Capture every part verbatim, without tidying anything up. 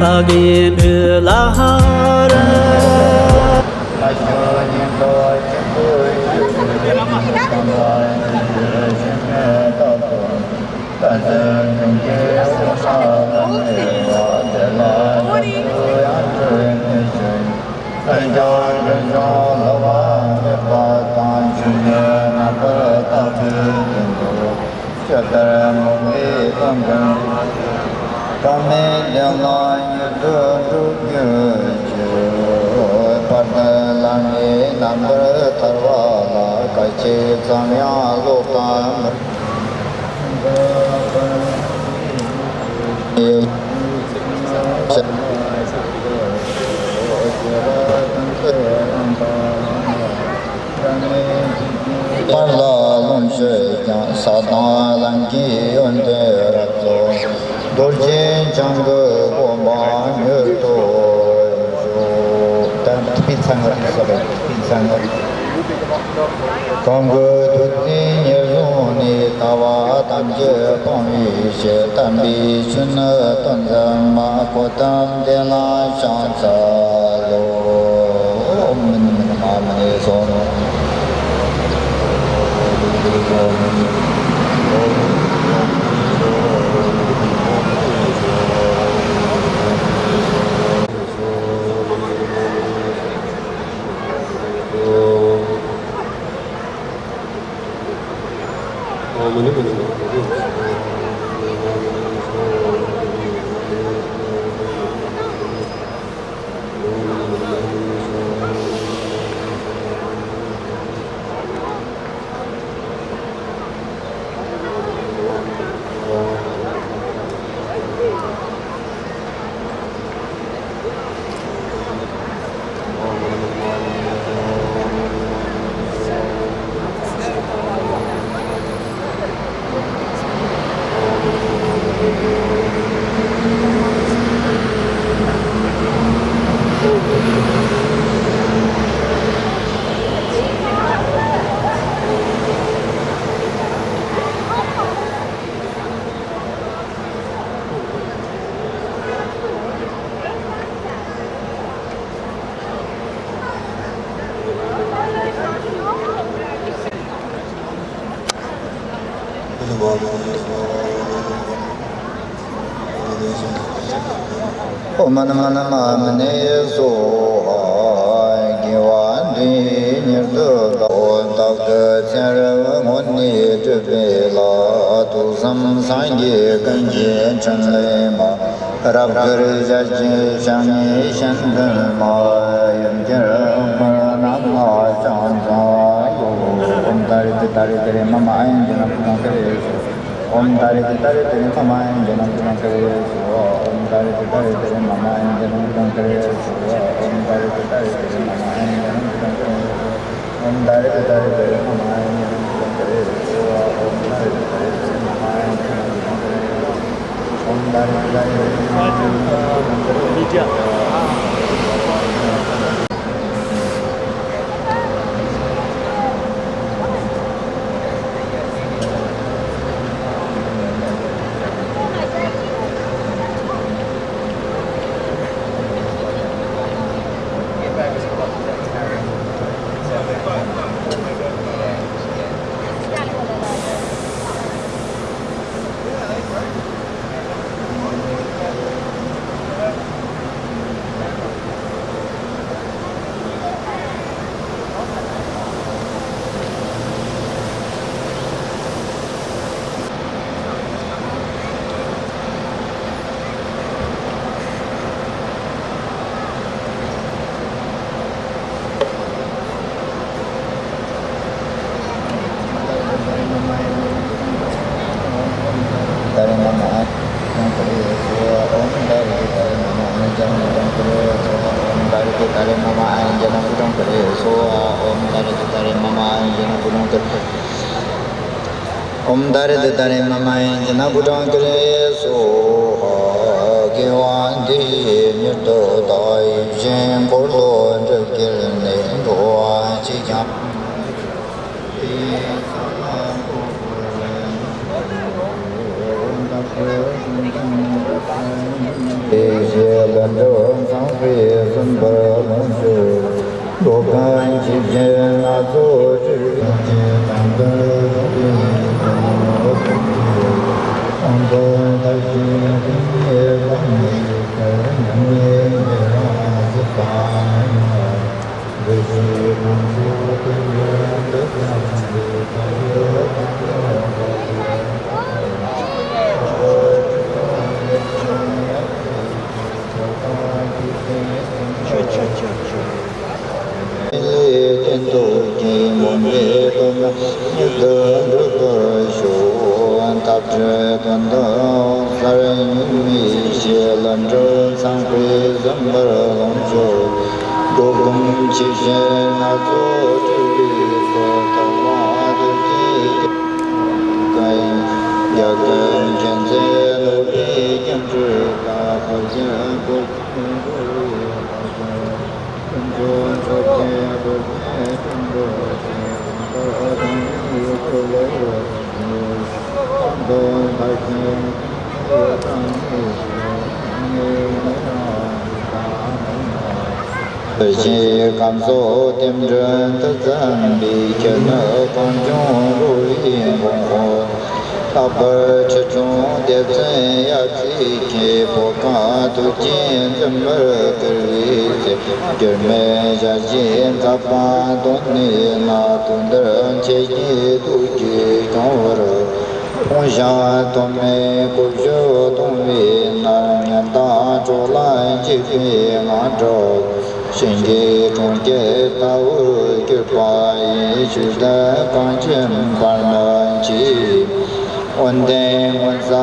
བདག་གིས་འབུལ་ལ་ཧ་ར། ཇི་ལྟར་མོས་པའི་ཀུན་དགའ་བོ། བཀྲ་མེད་བདེ་ལ་མྱུར་དུ་འགྲུབ་གྱུར་ཅིག། བར་དུ་བླ་མའི་རྣམ་པར་ཐར་པ་ལ། སྐད་ཅིག་ཙམ་ཡང་ལོག་ལྟ་མེད། པར་ལ་ལོངས་སྤྱོད་ཀྱང་། ས་དང་ལམ་གྱི་ཡོན་ཏན་རབ་རྫོགས། རྡོ་རྗེ་འཆང་གི་དགོངས་པ་མྱུར་དུ་ཤོག། ད་ཐུབ་པའི་ཚང་བར་ས་བའི་ཐུབ་པའི་ཚང་བར། གང་གི་ཐུགས་བརྩེ་ཉེར་བཟུང་ནས། ལྟ་བ་ཐམས་ཅད་སྤང་བའི་ཕྱིར། དམ་པའི་ཆོས་ནི་སྟོན་མཛད་མ། གོའུ་ཏམ་དེ་ལ་ཕྱག་འཚལ་ལོ། ཨོཾ་མ་ཎི་མ་ཎི་མ་མ་ཎི་སོ། ཨོཾ་མ་ཎི་མ་ཎི་མ་མ་ཎི་སྭཱ་ཧཱ། དགེ་བ་འདི་ཡིས་མྱུར་དུ་བདག། བདག་གི་ཚེ་རབས་སྔོན་ནས་བསྒྲུབས་པའི་ལྷ། ཐུགས་བསམ་སངས་རྒྱས་ཀུན་གྱི་འཕྲིན་ལས་མ། རབ་དཀར་ཞལ་གྱི་ཞབས་གཉིས་སྤྱན་ལྡན་མ། ཡུམ་གྱི་རོལ་པར་རྣམ་ལྔ་ཕྱག་འཚལ་ལོ། ཨོཾ་ཏཱ་རེ་ཏུཏྟཱ་རེ་ཏུ་རེ་མ་མ་ཨཱ་ཡན་ཇི་ན་ཀུ་ཏོ་ཏུ་རེ་སྭཱ་ཧཱ། ཨོཾ་ཏཱ་རེ་ཏུཏྟཱ་རེ་ཏུ་རེ་མ་མ་ཨཱ་ཡན་ཇི་ན་ཀུ་ཏོ་ཏུ་རེ་སྭཱ་ཧཱ། ཨོཾ་ཏཱ་རེ་ཏུཏྟཱ་རེ་ཏུ་རེ་མ་མ་ཨཱ་ཡན་ཇི་ན་ཀུ་ཏོ་ཏུ་རེ་སྭཱ་ཧཱ། ཨོཾ་ཏཱ་རེ་ཏུཏྟཱ་རེ་ཏུ་རེ་མ་མ་ཨཱ་ཡན་ཇི་ན་ཀུ་ཏོ་ཏུ་རེ་སྭཱ་ཧཱ། ཨོཾ་ཏཱ་རེ་ཏུཏྟཱ་རེ་ཏུ་རེ་མ་མ་ཨཱ་ཡན་ཇི་ན་ཀུ་ཏོ་ཏུ་རེ་སྭཱ་ཧཱ། ཨོཾ་ཏཱ་རེ་ཏུཏྟཱ་རེ་ཏུ་རེ་མ་མ་ཨཱ་ཡན་ཇི་ན་ཀུ་ཏོ་ཏུ་རེ་སྭཱ་ཧཱ། ཨོཾ་ཏཱ་རེ་ཏུཏྟཱ་རེ་ཏུ་རེ་མ་མ་ཨཱ་ཡན་ཇི་ན་ཀུ་ཏོ་ཏུ་རེ་སྭཱ་ཧཱ། ཨོཾ་ཏཱ་རེ་ཏུཏྟཱ་རེ་མ་མ་ཨཱ་ཡན་ཇི་ན་ཀུ་ཏོ་ཏུ་རེ་སྭཱ་ཧཱ། དགེ་བ་འདི་ཡིས་མྱུར་དུ་བདག། ཡིད་བཞིན་འཁོར་ལོ་འགྲུབ་གྱུར་ནས། འགྲོ་བ་གཅིག་ཀྱང་། ཞེས་ འགྲོ་ཀུན་འཇིགས་བྱེད་སྣ་ཚོགས་སྤྲུལ་པའི། ཚེ་དང་དུ་རུང་བའི་ཀུན་སློང་ཐུགས་རྗེ། ཁོང་དུ་མཐར་ཕྱིན་ཀུན་གྱི་བདག་ཉིད་ཀྱི། མྱ་ངན་ལས་རབ་གཟིགས་པ་ཉིད་ལ། འདིར་གཤེགས་ཁམས་གསུམ་དུད་འགྲོའི་འདུ་ཁམས་ཀྱི། བདག་གི་དོན་ལ་རྫོགས་པའི་ཆོས་ཆོས་ཆོས་ཆོས། ལས་བརྟན་ཏོག་གི་མུན་པའི་གཏོར་མ་ཉིད་དུ་འགྲུབ་པར་ཤོག། འཐབ་རྩོད་ཀུན་ཏུ་འོད་གསལ་གཉུག་མའི་ཞལ། ལྷུན་གྲུབ་ཚངས་པས་གཟིམ་པར་ལོངས་སྤྱོད། འགྲོ་ཀུན་འཇིགས་བྱེད་སྣ་ཚོགས་སྤྲུལ་པའི་སྐུ། ཐུབ་དབང་ཐུགས་རྗེའི་རྒྱལ་པོ་ཀུན། རྒྱལ་ཀུན་མཁྱེན་བརྩེ་ནོར་བུའི་སྤྱན་སྤྲུལ་པ། བོད་ཀྱི་བོད་ཀྱི་འགྲོ་བའི་དཔལ་གྱུར། ཀུན་འབྱུང་ཚོགས་ཀྱི་སྤྲིན་པོ་ཆེ། ལམ་བཏབ་གང་བའི་འཁོར་ལོ་བཞི། ཁམས་དང་མཐའ་ཡས་ཀུན་གྱི་བདག་ཉིད་ཀྱི། མྱ་ངན་ལས་རབ་གཟིགས་པ་ཉིད་ལ། འདིར་གཤེགས་ཁམས་གསུམ་རྟེན་འབྲེལ་མཐུ་བརྩམས་པའི། ཁྱེད་ནི་གངས་ལྗོངས་འགྲོ་བའི་མགོན་པོ། ལྷག་པར་ཁྲི་སྲོང་ལྡེ་བཙན་ཡབ་སྲས་ཀྱིས། བོད་ཁམས་ཐུགས་རྗེས་འཛིན་པར་བསྐུལ་བའི་ཚེ། འགྱུར་མེད་ཞལ་གྱི་མཛད་པ་མདོར་བསྡུས་ན། དུས་འདིར་མཆེད་ཀྱི་ཐུགས་རྗེས་བསྐྱངས་པར། ཕོངས་ཞབས་ཐོགས་མེད་སྐུ་བཞུགས་གཏོང་བའི་ནང་། ཉམ་ཐག་སྲོག་ལ་འཇིགས་པའི་ངང་གྲགས། གཤིན་རྗེའི་གྲོང་ཁྱེར་ལྟ་བུར་གྱུར་པ་ཡི། ཕྱིར་དུ་གངས་ཅན་བར་ནི་མཆིས། དབོན་ལྡན་སྔོན་བསགས་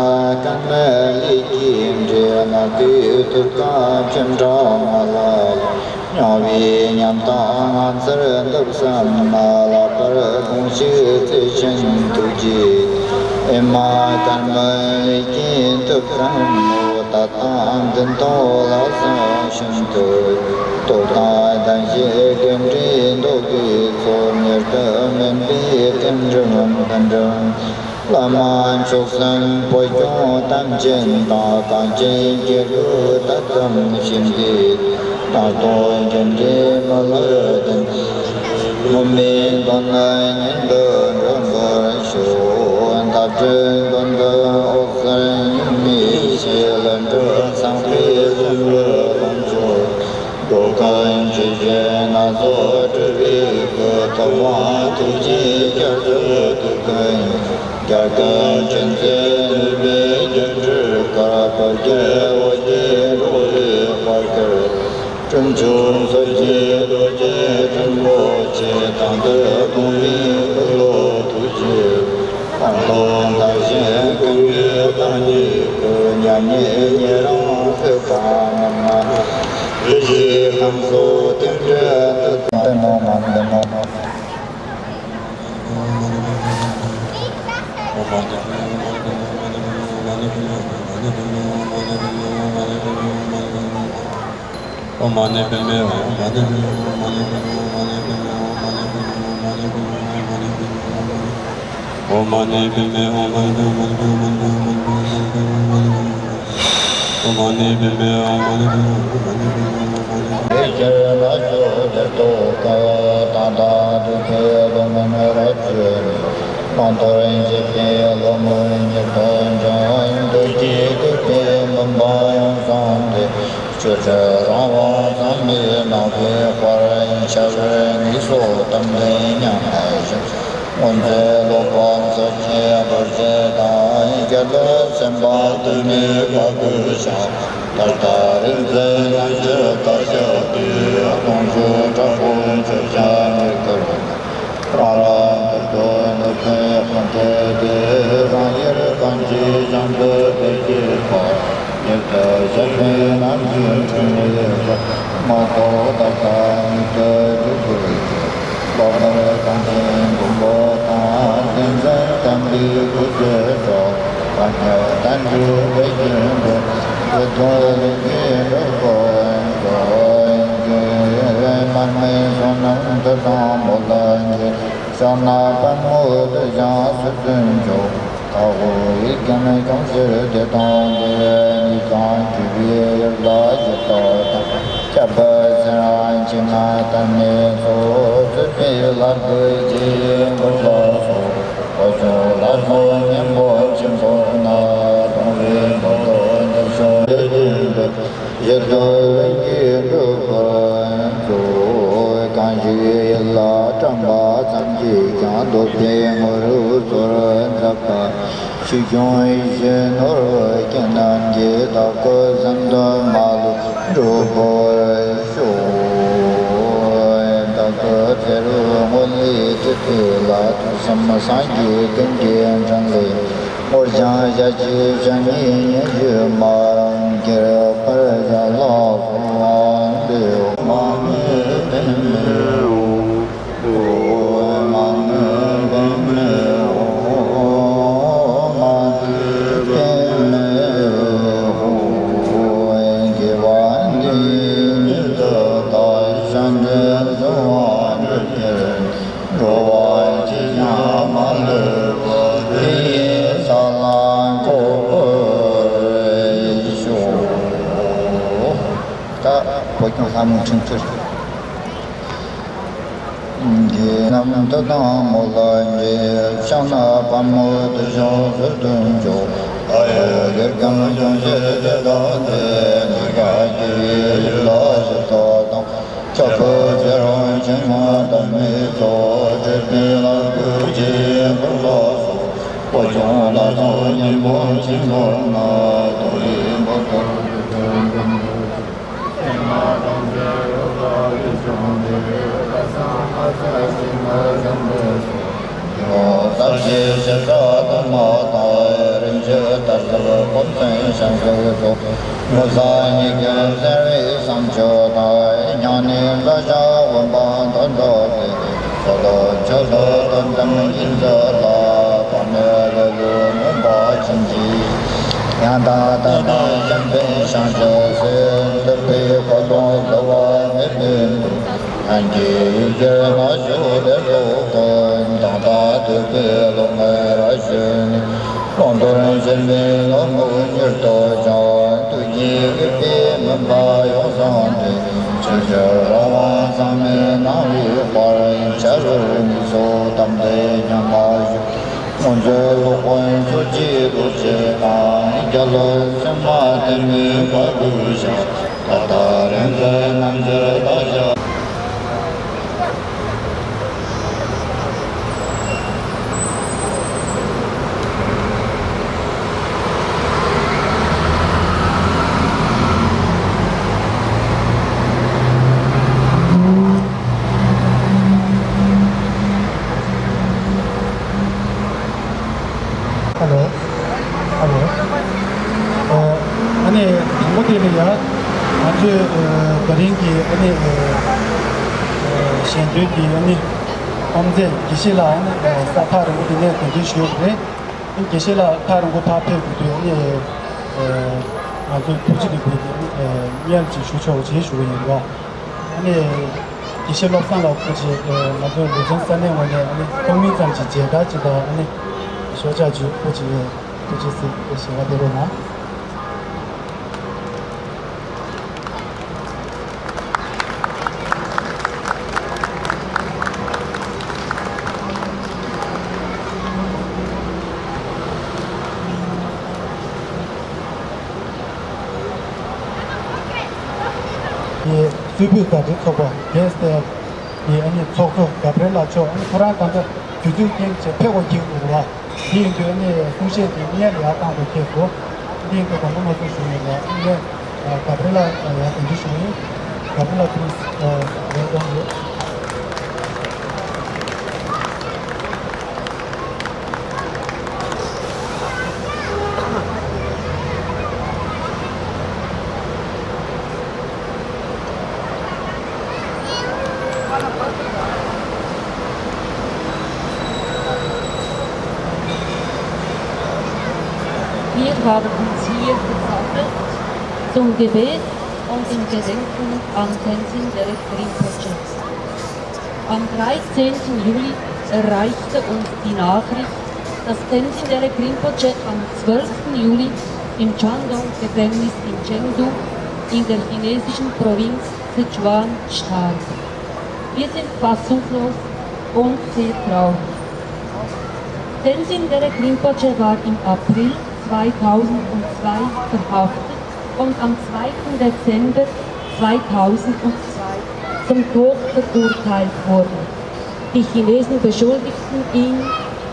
སྐལ་མའི་ལས་ཀྱི་འབྲས། ནགས་ཁུལ་དུར་ཁ་བྱེ་བྲག་མ་ལ། དམྱལ་བའི་ཉམ་ཐག་ངང་ཚུལ་འདུག་བསམ་ན། ལྷག་པར་དགོངས་ཤིག་བརྩེ་ཆེན་ཐུགས་རྗེས། ཨེ་མ་སྐར་མའི་ལས་ཀྱིས་འདུག་བསམ་མོ། ད་ལྟ་འཛིན་ཐོག་ལ་སོང་བཞིན་དུ། སྟོབས་དང་གདུང་ཤུགས་རྒས་འཁོགས་མདོག་གི་ཚོགས། མྱུར་དུ་དམན་པའི་རྐྱེན་རིམ་མཐུན་འགྲིག། བླ་མ་མཆོག་གསུམ་བོད་སྐྱོང་དམ་ཅན་དང་། གངས་ཅན་སྐྱེ་དགུའི་དད་དམ་ཞིང་འདུས། སྣ་ཚོགས་འགྲན་བསྡུར་མི་ལུས་ལྡན། མུན་པའི་གདོང་ནས་ཉིད་དུ་འགྲོལ་བར་ཤོག། འཐབ་རྩོད་ཀུན་ཏུ་འོད་གསལ་གཉུག་མའི་ཞལ། ལྷུན་གྲུབ་ཚངས་པས་གཟིམ་པར་ལོངས་སྤྱོད། འགྲོ་ཀུན་འཇིགས་བྱེད་སྣ་ཚོགས་སྤྲུལ་པའི་སྐུ། ཐུབ་དབང་ཐུགས་རྗེའི་རྒྱ་མཚོ་དུས་ཀུན། རྒྱལ་ཀུན་མཁྱེན་བརྩེ་ནུས་པའི་སྤྱན་སྤྲུལ་པ། བོད་ཀྱི་བོད་ཀྱི་འགྲོ་བའི་དཔལ་གྱུར། སྤྲིན་ཆུ་མཚོ་སྐྱེས་རྡོ་རྗེ་སྤྲིན་པོ་ཆེ། དང་དུ་གཏོང་བའི་འཁོར་ལོ་ཐུགས་རྗེ། ཁམས་གསུམ་མཐའ་ཡས་ཀུན་གྱི་བདག་ཉིད་ཀྱི། མྱ་ངན་ལས་རབ་གཟིགས་པ་ཉིད་ལ། འདིར་གཤེགས་ཁམས་གསུམ་རྟེན་འབྲེལ་མཐུ་བརྩམས་པའི། ལས་ཀྱི་ལྷ་ཆོས་སྦྱར་ཏོག་ཀ། ད་ལྟ་དུས་ཚོད་ལོ་མིན་རབ་བྱུང་། རྣམ་ཐར་འཇིག་རྟེན་ལོ་མིན་ཉིད་དུ་འབྱུང་། འདུ་བྱེད་སྡིག་པའི་མུན་པ་ཡོངས་སངས་ཏེ། ཆོས་སྲིད་རང་དབང་ཟབ་མོའི་ནམ་མཁའི་དཔལ། ཤར་བའི་ངོས་སུ་དམ་ལྡན་མཉམ་མེད་བཞུགས། སྔོན་ཚེ་ལོ་པཎ་ཚོགས་ཀྱི་རྡོ་རྗེ་དང་། སྐྱེ་འགྲོ་སེམས་དཔའ་དུ་མས་བཀའ་བསྒོས་ཤིང་། ད་ལྟ་རིག་འཛིན་རྣལ་འབྱོར་བཀའ་ཤག་གི། གདུང་ཤུགས་དྲག་པོས་མཆོད་བཤམས་ཡི་གེར། རང་རང་དོན་དུ་ནུས་པའི་དཔུང་གྲལ་ཏེ། རང་ཡུལ་གངས་ཀྱི་ལྗང་བུ་བདེ་སྐྱིད་པ། ཉེ་དུ་གཞན་ཕན་རྣམས་ཀྱི་འཕྲིན་ལས་ཀྱི། མ་ཐོག་ད་ལྟ་ཉིད་དུ་འགྲུབ་གྱུར་ཅིག། ལོ་ལྟར་གངས་ཅན་མགོན་པོ་དང་། བསྟན་འཛིན་བསྟན་པའི་སྐུ་ཚེ་སྲོག། གང་ཉིད་བསྟན་འགྲོའི་བདེ་སྐྱིད་འབྱུང་བའི། དོན་ལུགས་ཀྱི་འགྲོ་སྒོ་འཛོལ་གྱུར། མར་མེ་བསོད་ནམས་མཐུ་དང་མོས་ལ་འཇུག། ཕྱག་ན་པདྨོ་བདུད་བཞི་སྲིད་རྩེར་འཇོམས། དྭགས་པོ་ཡི་གེ་ནི་སྐྱོང་ཕྱིར་བདེ་དང་བདེ་བའི་གནས། གཙང་གུས་པས་ཡུལ་ལ་ཞུ་དག་དང་། སྐྱབས་སུ་མཆི་བ་མཆིས་ན་ དར་མའི་ཚོགས་བཙུན་པའི་ལྷ་སྐུ་ཀྱི་འཁོར་ལ་སོགས། འོད་སྲུང་ལྷ་ཚོགས་གཉན་པོ་ཆེན་པོ་རྣམས། སྟོང་རིག་འཁོར་ལོ་འདིར་བྱོན་ཏེ། ཞི་དུལ་ལྷུན་གྱིས་གྲུབ་པར་མཛོད། གང་ཞིག་ཡིད་ལ་བཀྲམ་པ་ཙམ་གྱིས་ཀྱང་། འདོད་པའི་དངོས་གྲུབ་སྩོལ་མཛད་པ། ཆོས་སྐྱོང་ཡེ་ཤེས་ནོར་བུ་རྒྱན་རྣམས་ཀྱིས། བདག་གི་སེམས་དོན་མ་ལུས་འགྲུབ་པར་ཤོག། བདག་གི་ཚེ་རབས་སྔོན་ལས་བསྐྱེད་པའི་ལྷ། ཐུགས་བསམ་སངས་རྒྱས་ཀུན་གྱི་འཕྲིན་ལས། ངོར་ཀྱང་ཞལ་གཅིག་ཕྱག་གཉིས་ཉི་ཤུ་མ། ཁྱེར་བར་བྱ་ལགས་སོ། ཨ་ནི་འདི་ཡོད། མ་ནི་པདྨེ་ཧཱུྃ། ཨོཾ་མ་ཎི་པདྨེ་ཧཱུྃ། ཨོཾ་མ་ཎི་པདྨེ་ཧཱུྃ། དགེ་བ་འདི་ཉིད་དུ་བདག་གཞན་འདྲེན་གཟུང་བར་འགྱུར་ཕྱིར། འགྲོ་བ་ཅི་བཞིན་མ་ལུས་པ། དེ་ཡི་ས་ལ་འགོད་པར་ཤོག། ད་བོད་སྐྱོང་ལྷ་མོ་འཕྲིན་ཕྲིན། དགེ་རྣམས་མཐུ་དང་མོ་ལ་འདྲེས། ཕྱག་ན་པདྨོ་བདུད་བཞི་ཟིལ་གདོང་འཇོག། ཨ་ཡོ་གེ་སྒམ་སྐྱོང་བྱེད་དེ་དང་ལྡན། གཉིས་ཀ་རྒྱལ་བའི་ཡུལ་ལ་གཞི་བདག་དང་། ཁྱབ་པའི་ཚེ་རབས་ཕྱི་མ་དམ་པའི་ཚོགས། ཁྲོས་པའི་ལྷ་སྐུ་ཀྱི་འཁོར་ལ་སོགས། བོད་སྐྱོང་ལྷ་ཚོགས་གཉན་པོ་ཆེན་པོ་རྣམས། སྟོང་རིག་འཁོར་ལོ་འདི་ཀུན་ཀུན་ཏུ། ཕྱི་མ་དམ་པའི་འོད་ལ་ལུས་བྱུང་སྟེ། ལྷ་བསངས་ཕ་ཚ་ཞིང་ཁམས་ཟབ་མོའི་ཚོགས། ཡོངས་བསགས་ཀྱི་ཞིང་ས་དུ་མ་དང་། རིམ་བཞིན་དར་ཟབ་སྤོམ་ཚོན་ཞིང་སོགས་སུ། མུ་གསུམ་གཉིས་ཀྱི་སེར་བའི་བསངས་མཆོད་དང་། སྙིང་ནས་བཟའ་བྱ་བུམ་པ་དོན་རྫོགས་ཏེ། སོ་སོར་མཆོད་དོ་དོན་དམ་ཡིན་ཚུལ་ལ། དཔག་མེད་ལེ་ལོའི་མུན་པ་ཕྱིན་གྱིས། ཡང་དག་ལྟ་སྟངས་གཞན་ཕན་བྱང་ཆུབ་སེམས། འདོད་པའི་འཁོར་ལོ་བསླུ་བ་མེད་པའི་མཐུ། ལྷན་སྐྱེས་ཡུལ་གྱི་མངའ་གཞུག་དེར་རྫོགས་ཀུན། མདངས་དང་བདུད་པའི་རླུང་ངེ་ར་ཞོན་ནས། བླང་དོར་འཛིན་པའི་ལྷ་མོ་མྱུར་དུ་བྱོན། བདུད་ཀྱི་རྒུད་པའི་མུན་པ་ཡོངས་སངས་ཏེ། ཕྱོགས་བཅུའི་རང་དབང་ཟག་མེད་སྣང་བའི་དཔལ། བྱ་རོག་གཉིས་སུ་དམ་པའི་ཉམས་ལ་བཞུགས། སྔོན་ཚེ་སློབ་དཔོན་ཚུལ་གྱི་རྡོ་རྗེ་དང་། རྒྱལ་བློན་སེམས་དཔའ་དེ་ནས་བཀའ་བསྒོས་ཤིང་། ད་ལྟ་རིང་བསྲེལ་རྣམ་འགྱུར་ལ་བཞག། ཧ་ལོ། ཧ་ལོ། ཨ་ཨ་ནི་དང་པོ་དེ་ལ་ཡ། ང་ཚོས་ཨ་ད་རིང་གི་ཨ་ནི་ཨ་ཞལ་འདོན་གྱི་ཨ་ནི་དབུ་མཛད་དགེ་བཤེས་ལགས་ཨ་ནི་ས་ཐག་རིང་པོ་དེ་ནས་གདན་འདྲེན་ཞུས་པ་རེད། དགེ་བཤེས་ལགས་ཐག་རིང་པོ་ཕར་ཕེབས་དགོས་དུས་ཨ་ནི་ཨ་ང་ཚོས་ཐུགས་རྗེ་ལེགས་འབུལ་གྱི་ཨ་ནི་བསྙེལ་ཅིག་ཞུ་ཆོག་ཅེས་ཞུ་གི་ཡིན་པ། ཨ་ནི་དགེ་བཤེས་བློ་བཟང་ལགས་སྐུ་མཁྱེན། ང་ཚོ་ལུས་སྦྱོང་ས་གནས་ངོས་ནས་ཨ་ནི་ཐུགས་སྨོན་ཙམ་ཅིག་མཇལ་དར་ཅིག་དང་ཨ་ནི་ཤོག་ཆག་ཅིག་སྐུ་མཁྱེན་ཐུགས་རྗེ་གཟིགས་ཞལ་བ་དེ་རེད་ན། གསུས་པུས་ཟླ་སྒྲིལ་ཚོགས་པ་རྒྱལ་སྲས་ཀྱི་ཨ་ནི་ཚོགས་གཙོ་གབ་རེ་ལ་མཆོག་ཨ་ནི་ཁོ་རང་ད་ལྟ་དུས་ཚོད་རྐྱེན་བྱས་ཕེབས་དགོས་ཀྱི་འདུག་བ། དེ་ཡིན་དུས་ཨ་ནི་གསུང་བཤད་དེ་སྔོན་ལ་ཡར་བཏང་དགོས་ཀྱི་འདུག་དེ་ཡིན་དུས་དང་པོ་ང་ཚོ་ཞུ་ཡིན་ལ་ཨ་ནི་གབ་རེ་ལ་ཡར་གདན་འདྲེན་ཞུ་ཡིན། གབ་རེ་ལ་ཕུལ་ལན་གཏོང་དགོས། Wir haben uns hier versammelt zum Gebet und zum Gedenken an Tenzin Gyaltsen Rinpoche. Am dreizehnten Juli erreichte uns die Nachricht, dass Tenzin Gyaltsen Rinpoche am zwölften Juli im Shandong-Gefängnis in Chengdu in der chinesischen Provinz Sichuan starb. Wir sind fassungslos und sehr traurig. Tenzin Gyaltsab Rinpoche war im April zweitausendzwei verhaftet und am zweiten Dezember zweitausendzwei zum Tod verurteilt worden. Die Chinesen beschuldigten ihn,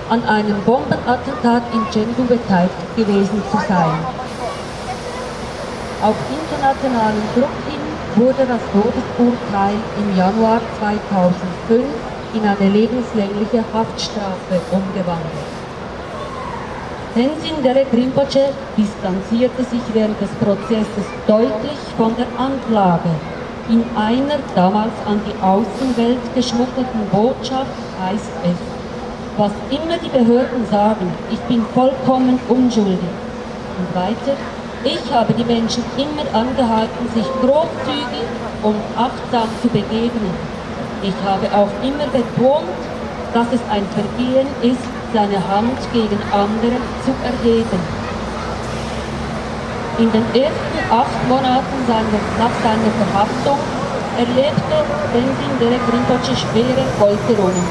an einem Bombenattentat in Chengdu beteiligt gewesen zu sein. Auf internationalen Druck hin wurde das Todesurteil im Januar zweitausendfünf in eine lebenslängliche Haftstrafe umgewandelt. Tenzin Gyaltsab Rinpoche distanzierte sich während des Prozesses deutlich von der Anklage. In einer damals an die Außenwelt geschmuggelten Botschaft heißt es: „Was immer die Behörden sagen, ich bin vollkommen unschuldig.“ Und weiter: „Ich habe die Menschen immer angehalten, sich großzügig und achtsam zu begegnen. Ich habe auch immer betont, dass es ein Vergehen ist, seine Hand gegen andere zu erheben.“ In den ersten acht Monaten seiner, nach seiner Verhaftung erlebte Tenzin Gyaltsab Rinpoche schwere Folterungen.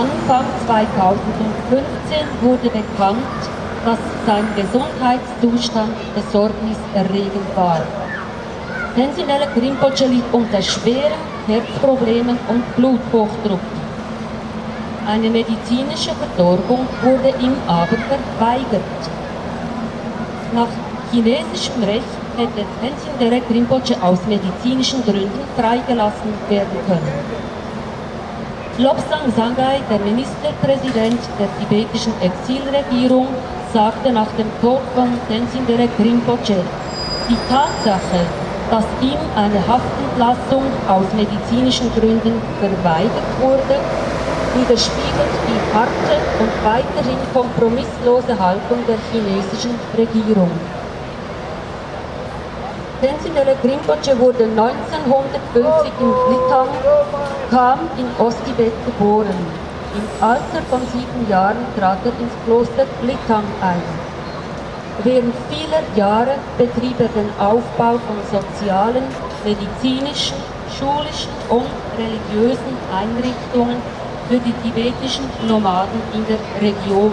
Anfang zweitausendfünfzehn wurde bekannt, dass sein Gesundheitszustand besorgniserregend war. Tenzin Gyaltsab Rinpoche litt unter schweren Herzproblemen und Bluthochdruck. Eine medizinische Versorgung wurde ihm aber verweigert. Nach chinesischem Recht hätte Tenzin Gyaltsab Rinpoche aus medizinischen Gründen freigelassen werden können. Lobsang Sangay, der Ministerpräsident der tibetischen Exilregierung, sagte nach dem Tod von Tenzin Gyaltsab Rinpoche: „Die Tatsache, dass ihm eine Haftentlassung aus medizinischen Gründen verweigert wurde, widerspiegelt die harte und weiterhin kompromisslose Haltung der chinesischen Regierung.“ Tenzin Gyaltsab Rinpoche wurde neunzehnhundertfünfzig in Lithang, Kham in Osttibet geboren. Im Alter von sieben Jahren trat er ins Kloster Lithang ein. Während vieler Jahre betrieb er den Aufbau von sozialen, medizinischen, schulischen und religiösen Einrichtungen für die tibetischen Nomaden in der Region.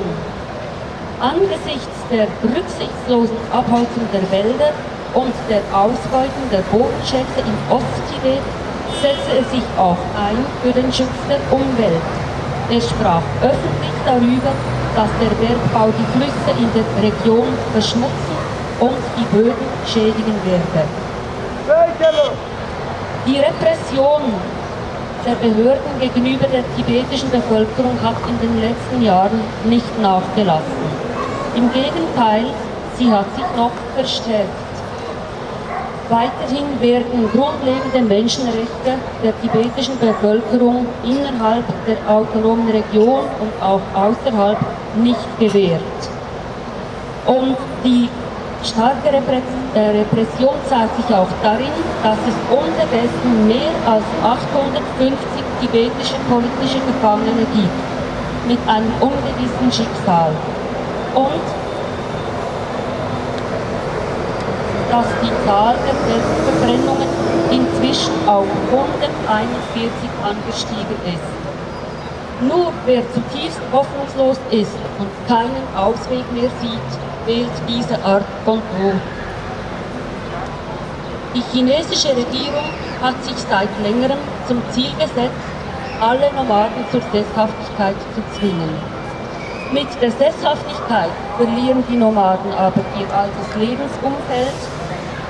Angesichts der rücksichtslosen Abholzung der Wälder und der Ausbeutung der Bodenschätze in Osttibet setzte er sich auch ein für den Schutz der Umwelt. Er sprach öffentlich darüber, dass der Bergbau die Flüsse in der Region verschmutzen und die Böden schädigen werde. Die Repression der Behörden gegenüber der tibetischen Bevölkerung hat in den letzten Jahren nicht nachgelassen. Im Gegenteil, sie hat sich noch verstärkt. Weiterhin werden grundlegende Menschenrechte der tibetischen Bevölkerung innerhalb der autonomen Region und auch außerhalb nicht gewährt. Und die starke Repre-, äh, Repression zeigt sich auch darin, dass es unterdessen mehr als achthundertfünfzig tibetische politische Gefangene gibt, mit einem ungewissen Schicksal. Und dass die Zahl der Selbstverbrennungen inzwischen auf hunderteinundvierzig angestiegen ist. Nur wer zutiefst hoffnungslos ist und keinen Ausweg mehr sieht, wählt diese Art von Tod. Die chinesische Regierung hat sich seit längerem zum Ziel gesetzt, alle Nomaden zur Sesshaftigkeit zu zwingen. Mit der Sesshaftigkeit verlieren die Nomaden aber ihr altes Lebensumfeld,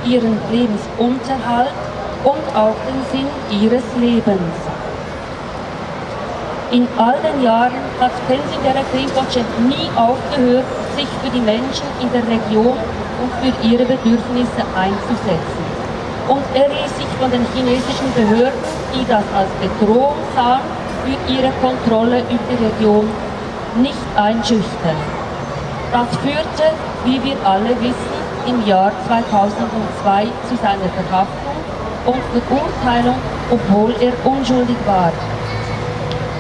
ihren Lebensunterhalt und auch den Sinn ihres Lebens. In all den Jahren hat Tenzin Gyaltsab Rinpoche nie aufgehört, sich für die Menschen in der Region und für ihre Bedürfnisse einzusetzen. Und er ließ sich von den chinesischen Behörden, die das als Bedrohung sahen, für ihre Kontrolle über die Region nicht einschüchtern. Das führte, wie wir alle wissen, im Jahr zweitausendzwei zu seiner Verhaftung und Verurteilung, obwohl er unschuldig war.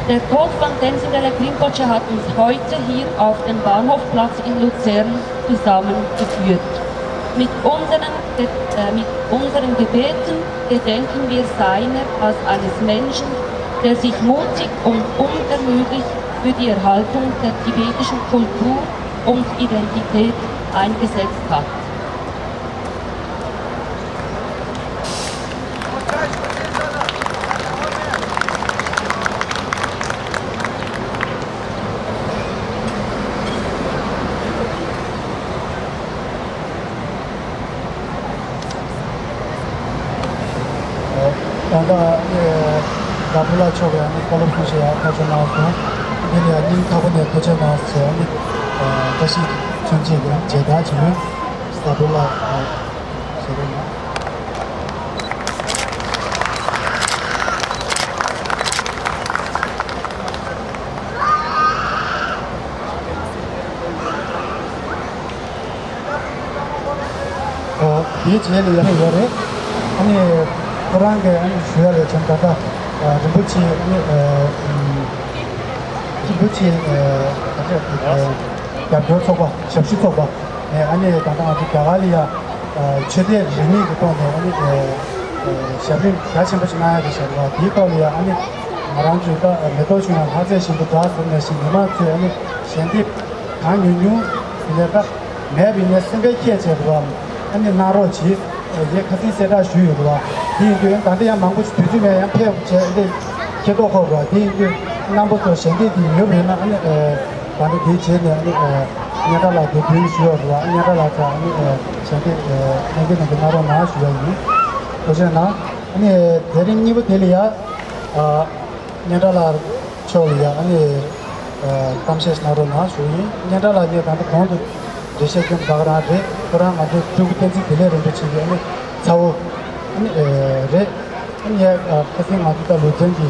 Der Tod von Tenzin Gyaltsab Rinpoche hat uns heute hier auf dem Bahnhofplatz in Luzern zusammengeführt. Mit unseren, Ge- äh, mit unseren Gebeten gedenken wir seiner als eines Menschen, der sich mutig und unermüdlich für die Erhaltung der tibetischen Kultur und Identität eingesetzt hat. ད་ལྟ་ཨ་ནི་རྡ་སྤུ་ལགས་མཆོག་གིས་ཨ་ནི་བཀའ་སློབ་གསུང་བཤད་ཡག་ཐག་གཅོད་གནང་སོང་། འདི་ལ་ཡང་སྙིང་ཐག་པ་ནས་ཐུགས་རྗེ་གནང་ཟེར་ཨ་ནི་བཀྲ་ཤིས་མཚོན་བྱེད་ཀྱི་མཇལ་དར་ཅིག་ཡོད། རྡ་སྤུ་ལགས་ཞལ་རས་གནང་། ཨ། དེའི་རྗེས་ལ་ཡང་ཡོད་རེད། ཨ་ནི་ཁོ་རང་གིས་ཨ་ནི་ཞུ་ཡ་ལས་བྱུང་ད་ལྟ་ཨ་རིན་པོ་ཆེ་ཨ་ནི་ཨ་རིན་པོ་ཆེ་ཨ་ག་ཚོད་ཨ་རྒྱབ་སྐྱོར་ཚོགས་པ་ཞབས་ཞུ་ཚོགས་པ་ནས་ཨ་ནི་ད་ལྟ་ང་ཚོ་རྒྱ་གར་ལ་ཡ་ཨ་ཆོས་དད་རིས་མེད་ཀྱི་ཐོག་ནས་ཨ་ནི་ཨ་ཞབས་རིམ་རྒྱ་ཆེན་པོ་ཞིག་གནང་ཡ་རེད་ཤག་རེད་བ། དེའི་སྐབས་ལ་ཡ་ཨ་ནི་ང་རང་ཚོའི་ད་མེ་ཏོག་ཆུང་ཡང་ལྷ་རྫས་བཞིན་དུ་འདྲ་ཟེར་ནང་བཞིན་མི་མང་ཚོས་ཨ་ནི་ཞལ་འདེབས་གང་ཉུང་ཉུང་དེ་ལས་ད་མེད་པ་ཡིན་ན་སེམས་པའི་ཁྱད་བྱས་རེད་བ། ཨ་ནི་གནང་རོགས་གྱིས། ངས་ཁ་སང་གསལ་བསྒྲགས་ཞུས་ཡོད་རེད་བ། དེ་ཡིན་དུས་ད་ལྟ་ཡང་མང་པོ་ཞིག་དུས་ཚོད་མེད་ཡང་ཕེབས་བྱས་འདི་ཁྱེད་ཐོག་ཁོ་རེད་བ། དེ་ཡིན་དུས་རྣམ་པ་ཚོ་ཞལ་འདེབས་དེ་ཡོད་པ་ཡིན་ན་ཨ་ནི་ད་ལྟ་དེའི་རྗེས་ནས་ཨ་ནི་སྙན་གྲགས་ལགས་དེ་བདུན་ཞུས་ཡོད་རེད་བ། སྙན་གྲགས་ལགས་ཚོ་ཨ་ནི་ཞལ་འདེབས་གནང་གི་གནང་གི་གནང་རོགས་གནང་ཞུ་ཡ་ཡིན། ཐུགས་རྗེ་གནང་། ཨ་ནི་དེ་རིང་གཉིས་པ་དེ་ལ་ཡ། སྙན་གྲགས་ལགས་མཆོག་ལ་ཡ་ཨ་ནི་གཏམ་བཤད་གནང་རོགས་གནང་ཞུ་ཡིན། སྙན་གྲགས་ལགས་ངས་ད་ལྟ་གོང་དུ་འགྲེལ་བཤད་སྐྱོན་ད་ག་རང་རེད། ཁོ་རང་ང་ཚོ་སྤྲུལ་སྐུ་བསྟན་འཛིན་བདེ་ལེགས་རིན་པོ་ཆེ་གི་ཨ་ནི་ཚ་བོ་ཨ་ནི་རེད། ཨ་ནི་ཡ་ཁ་སང་ང་ཚོ་ད་ལུས་རྩལ་གྱི་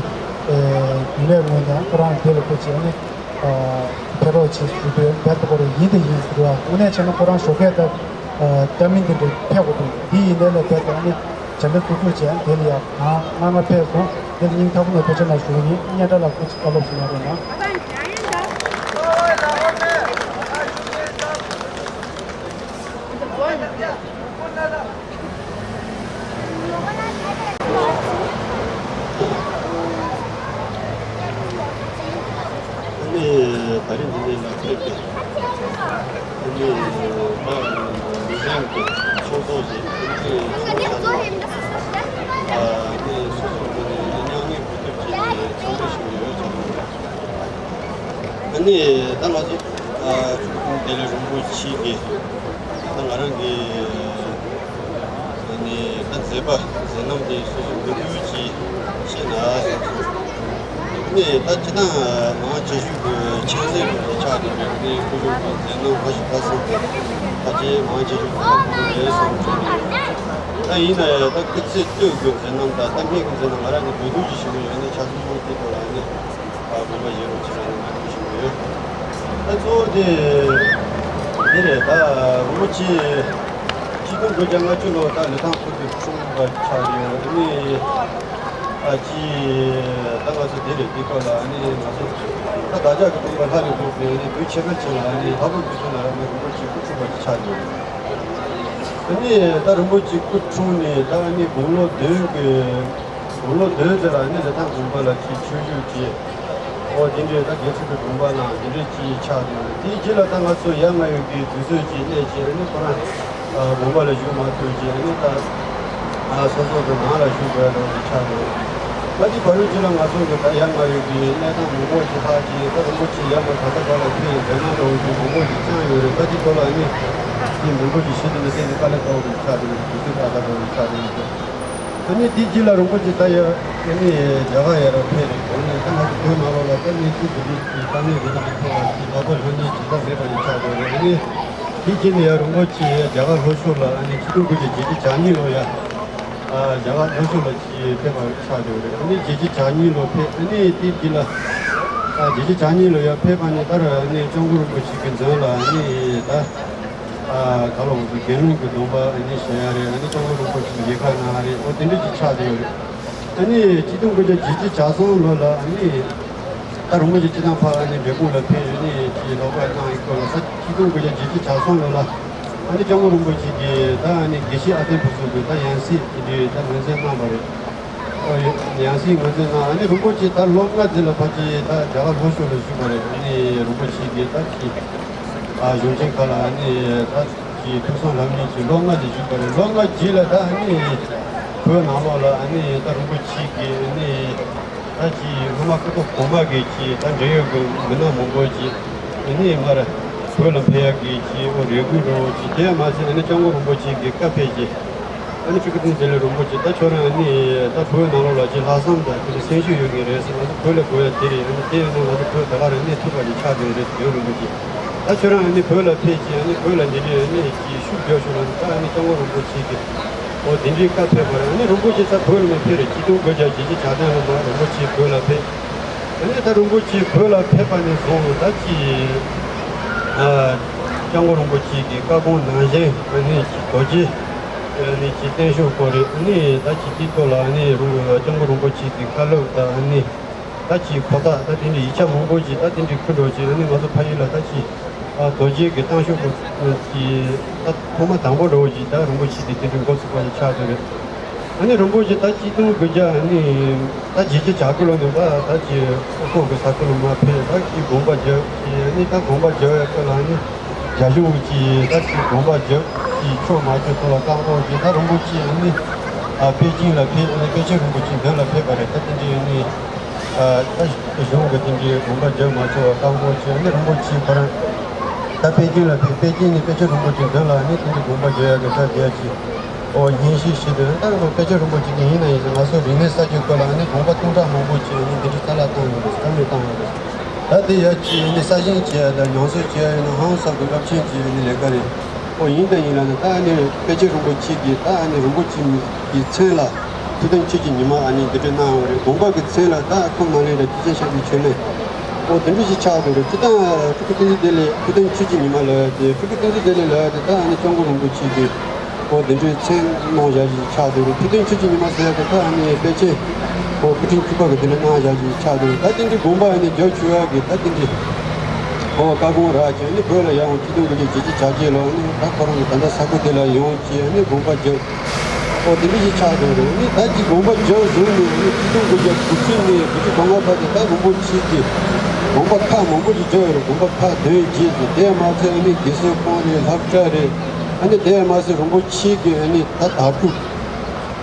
རྒྱུན་ལས་ངོས་ནས་ཁོ་རང་དེ་ལ་ཕེབས་བྱས་ཨ་ནི་ཕེབས་རོགས་བྱེད་ཞུ་དུས་བེད་ཁོ་རང་ཡིན་དེ་ཡིན་ཟེར་བ། དངོས་གནས་བྱས་ན་ཁོ་རང་ཞོགས་ཀས་ད་ད་མི་འདི་འདྲ་ཕེབས་དགོས་འདུག་འདི་ཡིན་ནའི་ལ་བེད་ཨ་ནི། བྱ་འདི་ཐུག་ཐུག་བྱས་དེ་ལ་ཡ་གང་སྔ་མ་ཕེབས་སོང་། དེ་ལ་སྙིང་ཐག་པ་ནས་ཐུགས་རྗེ་གནང་ཞུ་གི་ཡིན། སྙན་གྲགས་ལགས་སྐུ་ཚེ་བཀའ་སློབ་ཞུ་གནང་རོགས་གནང་། ཨ་ནི་ད་རིང་འདི་ནས་ལ་ཕེབས་ཏེ། ཨ་ནི་ད་མི་རིགས་ཀྱི་ཚོགས་གཙོ་ཞིག་ཨ་ནི་ཚོགས་ས་ནས་ཨ་ནི་སོ་སོ་ཚོ་ནས་མཉམ་ལས་གོ་སྐབས་ཅིག་འཚམས་འདྲི་ཞུ་གི་ཡོད་ཙང་། ཨ་ནི་ད་ང་ཚོ་ཨ་བདེ་ལེགས་རིན་པོ་ཆེ་གི་ད་ང་རང་གི་ཨ་ནི་ད་མཛད་པ་མཛད་རྣམ་དེ་སོ་སོ་མདོར་བསྡུས་ཅིག་བཤད་ན། ནི་ད་སྤྱི་བཏང་མང་ཆེ་ཤོས་ཀྱི་ཆབ་སྲིད་ཀྱི་ཆགས་ཀྱི་རེད། དེ་སྐུ་གཞོན་གྱི་མཛད་རྣམ་ཁ་ཤས་ཁ་གསལ་དེ་ཕལ་ཆེར་མང་ཆེ་ཤོས་ཀྱི་ཁག་པོ་རེད་བསམ་གྱི་རེད། ད་ཡིན་ན་ཡང་ད་སྐུ་ཚེ་སྟོད་ཀྱི་མཛད་རྣམ་དང་ད་སྔས་ཀྱི་མཛད་རྣམ་ང་རང་གི་འདོད་འདོད་ཅིག་ཞུ་གི་ཡོད། ནི་ཆ་ཚང་དེ་ཐོག་ལ་ནི་དགོངས་པ་བཞེས་རོགས་བྱེད་རོགས་ནི་ང་འདོད་ཞུ་གི་ཡོད། ད་གཙོ་བོ་དེ་འདི་རེད། ད་རིན་པོ་ཆེ་ཆིག་སྟོང་དགུ་བརྒྱ་ལྔ་བཅུ་ལོ་ད་ལི་ཐང་ཁུལ་དུ་འཁྲུངས་པ་ཆགས་ཡོད། ནི། ཨ་ཅི། ད་ང་ཚོ་འདི་རེད། འདི་སྐབས་ལ་ཨ་ནི་ང་ཚོ་ད་བདག་ཅག་གི་སྟོན་པ་ལྷ་ལས་བྱུང་བའི་ཨ་ནི་དུས་ཆེན་པོ་ཅིག་ལ་ཨ་ནི་ལྷ་བུ་དགེ་ཚུལ་ལ་ཨ་ནི་རིན་པོ་ཆེ་སྐུ་འཁྲུངས་པ་ཅིག་ཆགས་ཡོད། ཨ་ནི་ད་རིན་པོ་ཆེ་སྐུ་འཁྲུངས་ནས་ད་ཨ་ནི་དགུང་ལོ་བདུན་གྱི་དགུང་ལོ་བདུན་ཙམ་ལ་ཨ་ནི་ལི་ཐང་དགོན་པ་ལ་ཅིག་ཆོས་ཞུགས་བྱས། ཨོ་དེ་འདྲའི་ད་དགེ་ཚུལ་གྱི་དགོངས་པ་གནང་དེ་འདྲའི་ཅིག་ཆགས་འདུག་དེའི་རྗེས་ལ་ད་ང་ཚོ་ཡབ་རྔ་ཡབ་ཀྱི་དུས་ཚོད་ཅིག་གནས་བྱས་ཨ་ནི་ཁོ་རང་དགོངས་པ་ལ་བཞུགས་མ་ཐུབ་ཅིག་ཨ་ནི་ད་སོ་སོ་གི་ནང་ལ་བཞུགས་དགོས་འདུག་ཅིག་ཆགས་འདུག་ད་དེ་བར་དུ་ཅིག་ལ་ང་ཚོ་གི་ད་ཡབ་རྔ་ཡབ་ཀྱི་གནས་སྟངས་མང་པོ་ཅིག་ཧ་ཅིག་ད་རིན་པོ་ཆེ་ཡབ་མ་ག་ས་ག་ལ་ཕེབས་མཛད་རྣམ་འདྲ་བོ་ཅིག་མང་པོ་ཅིག་བསྐྱངས་ཡོད་རེད། ད་དེ་ཐོག་ལ་ཨ་ནི་དེ་མང་པོ་ཅིག་ཞུ་དེ་ནི་གཏན་ནས་དཀའ་ལས་ཁག་པོ་ཅིག་ཆགས་འདུག་དུས་ཚོད་ཏག་ཏག་འདྲ་བོ་ཅིག་ཆགས་འདུག་ཨ་ནི་དེ་རྗེས་ལ་རིན་པོ་ཆེ་ད་ཡ་ཨ་ནི་རྒྱ་གར་ཡར་ཕེབས་རེད། དེ་ནས་ད་ང་ཚོ་བོད་ནང་ལོགས་ལ་ད་གནས་ཚུལ་དེ་འདྲའི་ཅིག་དཀའ་གནད་རིགས་དང་ཐོག་ལ་ཅིག་ལག་པ་ལྷོད་གནས་ཇི་ལྟར་མེད་པ་ཡིན་ཆགས་དགོས་རེད། ཨ་ནི་དེ་རྗེས་ནས་ཡ་རིན་པོ་ཆེ་རྒྱ་གར་ལྷོ་ཕྱོགས་ལ་ཨ་ནི་ཆིག་སྟོང་དགུ་བརྒྱ་བརྒྱད་ཅུ་གྱ་གཉིས་ལོ་ཡ་ཨ་རྒྱ་གར་ལྷོ་ཕྱོགས་ལ་ཅིག་ཕེབས་པ་ཆགས་དགོས་རེད། ཨ་ནི་བརྒྱད་ཅུ་གྱ་གཉིས་ལོ་ཕེབས། ཨ་ནི་དེ་རྗེས་ལ་ཨ་བརྒྱད་ཅུ་གྱ་གཉིས་ལོ་ཡ་ཕེབས་པ་ནས་ད་ར་ཨ་ནི་སྐྱབས་མགོན་རིན་པོ་ཆེ་གི་མཛད་ལ་ཨ་ནི་ད། ཨ་ག་ལ་འོང་དུས་དགེ་སློང་གི་སྡོམ་པ་ཨ་ནི་བཞེས་ཡ་རེད། ཨ་ནི་སྐྱབས་མགོན་རིན་པོ་ཆེ་མཇལ་ཁ་གནང་ཡ་རེད། འོ་དེ་འདྲ་ཅིག་ཆགས་བསྡད་ཡོད་རེད། ཨ་ནི་ཆིག་སྟོང་དགུ་བརྒྱ་བརྒྱད་ཅུ་གྱ་གསུམ་ལོ་ལ་ཨ་ནི་ད་རིན་པོ་ཆེ་སྤྱི་བཏང་ཕར་ཨ་ནི་འབྲས་སྤུངས་ལ་ཕེབས། ཨ་ནི་ཅིག་ལོག་པ་གནང་ཡི་སྐོར་ལ་ད་ཆིག་སྟོང་དགུ་བརྒྱ་བརྒྱད་ཅུ་གྱ་གསུམ་ལོ་ལ་ ཨ་ནི་སྐྱབས་མགོན་རིན་པོ་ཆེ་གིས་ད་ཨ་ནི་དགེ་བཤེས་ཨ་བརྟན་ཕུན་ཚོགས་ཀྱིས་ད་ཡང་སྲིད་དེ་འདྲའི་ད་ངོས་འཛིན་གནང་བ་རེད། ཨོ་ཡ། ཡང་སྲིད་ངོས་འཛིན་གནང་། ཨ་ནི་རིན་པོ་ཆེ་ད་ལོ་ལྔ་ཙམ་ལ་ཕལ་ཆེར་ད་རྒྱ་གར་ལྷོ་ཕྱོགས་ལ་བཞུགས་པ་རེད། ཨ་ནི་རིན་པོ་ཆེ་གིས་ད་ཅིག་ཨ་གཞུང་ཆེན་ཁག་ལ་ཨ་ནི་ད་ཅིག་ཐུགས་བསམ་ལྷབ་མཁན་ཅིག་ལོ་ལྔ་ཙམ་བཞུགས་པ་རེད། ལོ་ལྔ་རྗེས་ལ་ད་ཨ་ནི་བོད་ནང་ལོགས་ལ་ཨ་ནི་ད་རིན་པོ་ཆེ་གིས་ཨ་ནི། ད་ཅི་སྔོན་མ་སྐུ་ཐོག་གོང་མ་གི་ཅི་ད་འབྲེལ་ཡོད་ཀྱི་མི་སྣ་མང་པོ་ཅི་ཨ་ནི་མར་བོད་ལ་ཕེབས་ཡག་གི་ཅི་འོ་རེ་སྐུལ་འགྲོ་ཅི། དེ་མ་ཟད་ཨ་ནི་སྐྱབས་མགོན་རིན་པོ་ཆེ་གི་བཀའ་ཕེབས་ཅི། ཨ་ནི་ཕྲུ་གུ་བསྟན་འཛིན་ལགས་རིན་པོ་ཆེ་ད་ཁྱོད་རང་ཨ་ནི་ད་བོད་ནང་ལོགས་ལ་ཅི་ལྷག་བསམ་དང་དེ་ནི་སེམས་ཤུགས་ཡོད་མཁན་རེད་ཟེར། ང་ཚོ་བོད་ལ་དགོས་ཡག་དེ་རེད། ཨ་ནི་དེ་ཡིན་ན་ང་ཚོ་བོད་ད་ག་རང་གནས་ཐུབ་པ་ཅིག་ཆགས་བསྡད་རེད་ཟེར་རིན་པོ་ཆེ། ད་ཁྱོད་རང་ཨ་ནི་བོད་ལ་ཕེབས་ཅི། ཨ་ནི་བོད་ལ་འདི་འདྲའི་ཨ་ནི་ཅི་ཤུགས་རྒྱག་ཤོག་ལབ་ནས་ད་ཨ་ནི་སྐྱབས་མགོན་རིན་པོ་ཆེ་གི་འོ་དེ་འདྲའི་བཀའ་ཕེབས་པ་རེད། ཨ་ནི་རིན་པོ་ཆེ་ད་བོད་ལ་མི་ཕེབས་རེད། ཆིག་སྟོང་དགུ་བརྒྱ་བརྒྱད་ཅུ་གྱ་བདུན་ལོ་ནས་རིན་པོ་ཆེ་བོད་ལ་ཕེབས། ཨ་ནི་ད་རིན་པོ་ཆེ་བོད་ལ་ཕེབས་པ་ནས་བཟུང་ད་ཅི་ཨ་སྐྱབས་མགོན་རིན་པོ་ཆེ་གི་བཀའ་དགོངས་ནང་བཞིན་ཨ་ནི་ཅི་རྡོ་རྗེ་ཨ་ནི་ཅི་བརྟན་བཞུགས་སྐོར་རེད། ཨ་ནི་ད་ཅི་དེའི་ཐོག་ལ་ཨ་ནི་རིན་པོ་སྐྱབས་མགོན་རིན་པོ་ཆེ་གི་བཀའ་སློབ་དང་ཨ་ནི། ད་ཅིག་ཁོ་ཐག་ད་དེ་འདྲའི་ཡིག་ཆ་མང་པོ་ཅིག་ད་དེ་འདྲའི་ཁུར་འགྲོ་ཅིག་ཨ་ནི་ང་ཚོ་ཕ་ཡུལ་ལ་ད་ཅིག་ཨ་རྡོ་རྗེ་གི་བརྟན་བཞུགས་སྐོར་ཅིག་ད་ཐོག་མ་དང་པོ་འགྲོ་ཅིག་ད་རིན་པོ་ཆེ་དེ་དེ་འདྲའི་འགོ་ཚུགས་པ་ཡི་ཆགས་འདུག་རེད། ཨ་ནི་རིན་པོ་ཆེ་ད་ཆིག་སྟོང་དགུ་བརྒྱ་ཨ་ནི་ད་བརྒྱད་ཅུ་གྱ་དགུ་ལོ་ནས་ད་ད་ཅིག་ཨོ་ཁོག་གི་ས་ཁུལ་ལ་མར་ཕེབས། ད་ཅིག་དགོངས་པ་རྒྱབ་ཅིག་ཨ་ནི་ད་དགོངས་པ་རྒྱབ་ཡག་སྐོར་ལ་ཨ་ནི་རྒྱ་གཞུང་གི་ཅིག་ད་ཅིག་དགོངས་པ་རྒྱབ་ཅིག་ཆོག་མ་ཆོག་ཐོག་ལ་བཀག་འགོག་ཅིག་ད་རིན་པོ་ཆེ་ཨ་ནི་ཨ་པེ་ཅིང་ལ་ཕེབས། ཨ་ནི་པེ་ཅིང་རིན་པོ་ཆེ་མདུན་ལ་ཕེབས་པ་རེད། ད་དེ་འདྲའི་ཨ་ནི། ཨ་ད་གཞུང་གི་དེ་འདྲའི་དགོངས་པ་རྒྱབ་མ་ཆོག་པར་བཀག་འགོག་བྱས། ཨ་ནི་རིན་པོ་ཆེ་ཁོ་རང་ད་པེ་ཅིང་ལ་ཕེབས། པེ་ཅིང་ནས་པེ་ཅིང་རིན་པོ་ཆེ་མདུན་ལ་ཨ་ནི་དེ་འདྲའི་དགོངས་པ་རྒྱབ་ཡག་གི་ད་རྒྱལ་གྱི་ཨོ་སྙན་ཞུ་ཞུས་དུས། ད་རིན་པོ་པེ་ཅིང་རིན་པོ་ཆེ་གིས་ཡིན་ན་ཡིན་ཟེར། ང་ཚོ་རིག་གནས་གསར་བརྗེ་སྐོར་ལ་ཨ་ནི་དགོངས་པ་སྟོང་ཕྲག་མང་པོ་བྱས། ཨ་ནི་འདི་འདྲའི་རྩ་བརླག་བཏང་ཡོད་རེད། རྩ་མེད་བཏང་ཡོད་རེད། ད་དེ་ཡག་གི་ཨ་ནི་གསར་བཞེངས་བྱས་ཡ་དང་ཉམས་གསོ་བྱས་ཡ་ཡིན་ན་ཧང་སང་གི་རླབས་ཆེན་གྱི་ཨ་ནི་ལས་ཀ་རེད། ཨོ་ཡིན་དང་ཡིན་ལ་ནི་ད་ཨ་ནི་པེ་ཅིང་རིན་པོ་ཆེ་གིས་ད་ཨ་ནི་རིན་པོ་ཆེ་གི་མཚན་ལ་ཐུགས་དམ་ཆོས་ཀྱི་ཉི་མ་ཨ་ནི་འདི་འདྲ་གནང་ཡོད་རེད། དགོངས་པ་གི་མཚན་ལ་ད་ཁོང་ནང་ལས་ར་སྐྱེས་ཆེན་ཞབས་ཀྱི་མཆོད་མེ་ཨོ་དེ་འདྲ་ཞིག་ཆགས་འདུག་རེད། སྤྱིར་བཏང་ཕྲུ་གུ་བསྟན་འཛིན་བདེ་ལེགས་ཐུགས་དམ་ཆོས་ཀྱི་ཉི་མ་ལབ་ཡ་དེ། ཕྲུ་གུ་བསྟན་འཛིན་བདེ་ལེགས་ལབ་ཡ་དེ་ད་ཨ་ནི་སྐྱབས་མགོན་རིན་པོ་ཆེ་གི་ཨོ་དེ་འདྲའི་མཚན་གནང་བཞག་ཞིག་ཆགས་འདུག་རེད། ཐུགས་དམ་ཆོས་ཀྱི་ཉི་མ་ཟེར་ཡ་དེ་ད་ཨ་ནི་ཕལ་ཆེར་ཨོ་སྐུ་ཕྲེང་བཅུ་པ་གི་དེ་འདྲ་གནང་བཞག་ཞིག་ཆགས་འདུག་རེད། ད་དེ་འདྲའི་དགོངས་པ་ཨ་ནི་རྒྱབ་ཆོག་ཡ་གི་ད་དེ་འདྲའི་ཨོ་བཀའ་དགོངས་རག་བྱས། ཨ་ནི་བོད་ལ་ཡར་འོང་། ཆིག་སྟོང་དགུ་བརྒྱ་བརྒྱད་ཅུ་གྱ་བརྒྱད་ལོ་ཨ་ནི་ད་ཁོ་རང་གི་ད་ལྟ་ས་ཁུལ་དེ་ལ་ཡོང་བྱས་ཨ་ནི་དགོངས་པ་རྒྱབ། ཨོ་དེ་འདྲ་ཞིག་ཆགས་འགྲོ་རེད། ཨ་ནི་ད་ཅིག་དགོངས་པ་རྒྱབ་བཟུང་ནས་ཨ་ནི་ཆིག་སྟོང་དགུ་བརྒྱ་དགུ་བཅུ་ནས་དགུ་བཅུ་གོ་ལྔ་བར་དུ་ད་རིན་པོ་ཆེ་གིས་དགོངས་པ་ཁག་མང་པོ་ཞིག་བརྒྱབ་ཡོད་རེད། དགོངས་པ་ཁག་བདུན་བརྒྱད་ཅིག་དེ་མ་ཚད་ཨ་ནི་དགེ་བཤེས་ཁོང་རེད། སློབ་གྲྭ་རེད། ཨ་ནི་དེ་མ་ཟད་རིན་པོ་ཆེ་གིས་ཨ་ནི་ད་དྭ་ཕྲུག་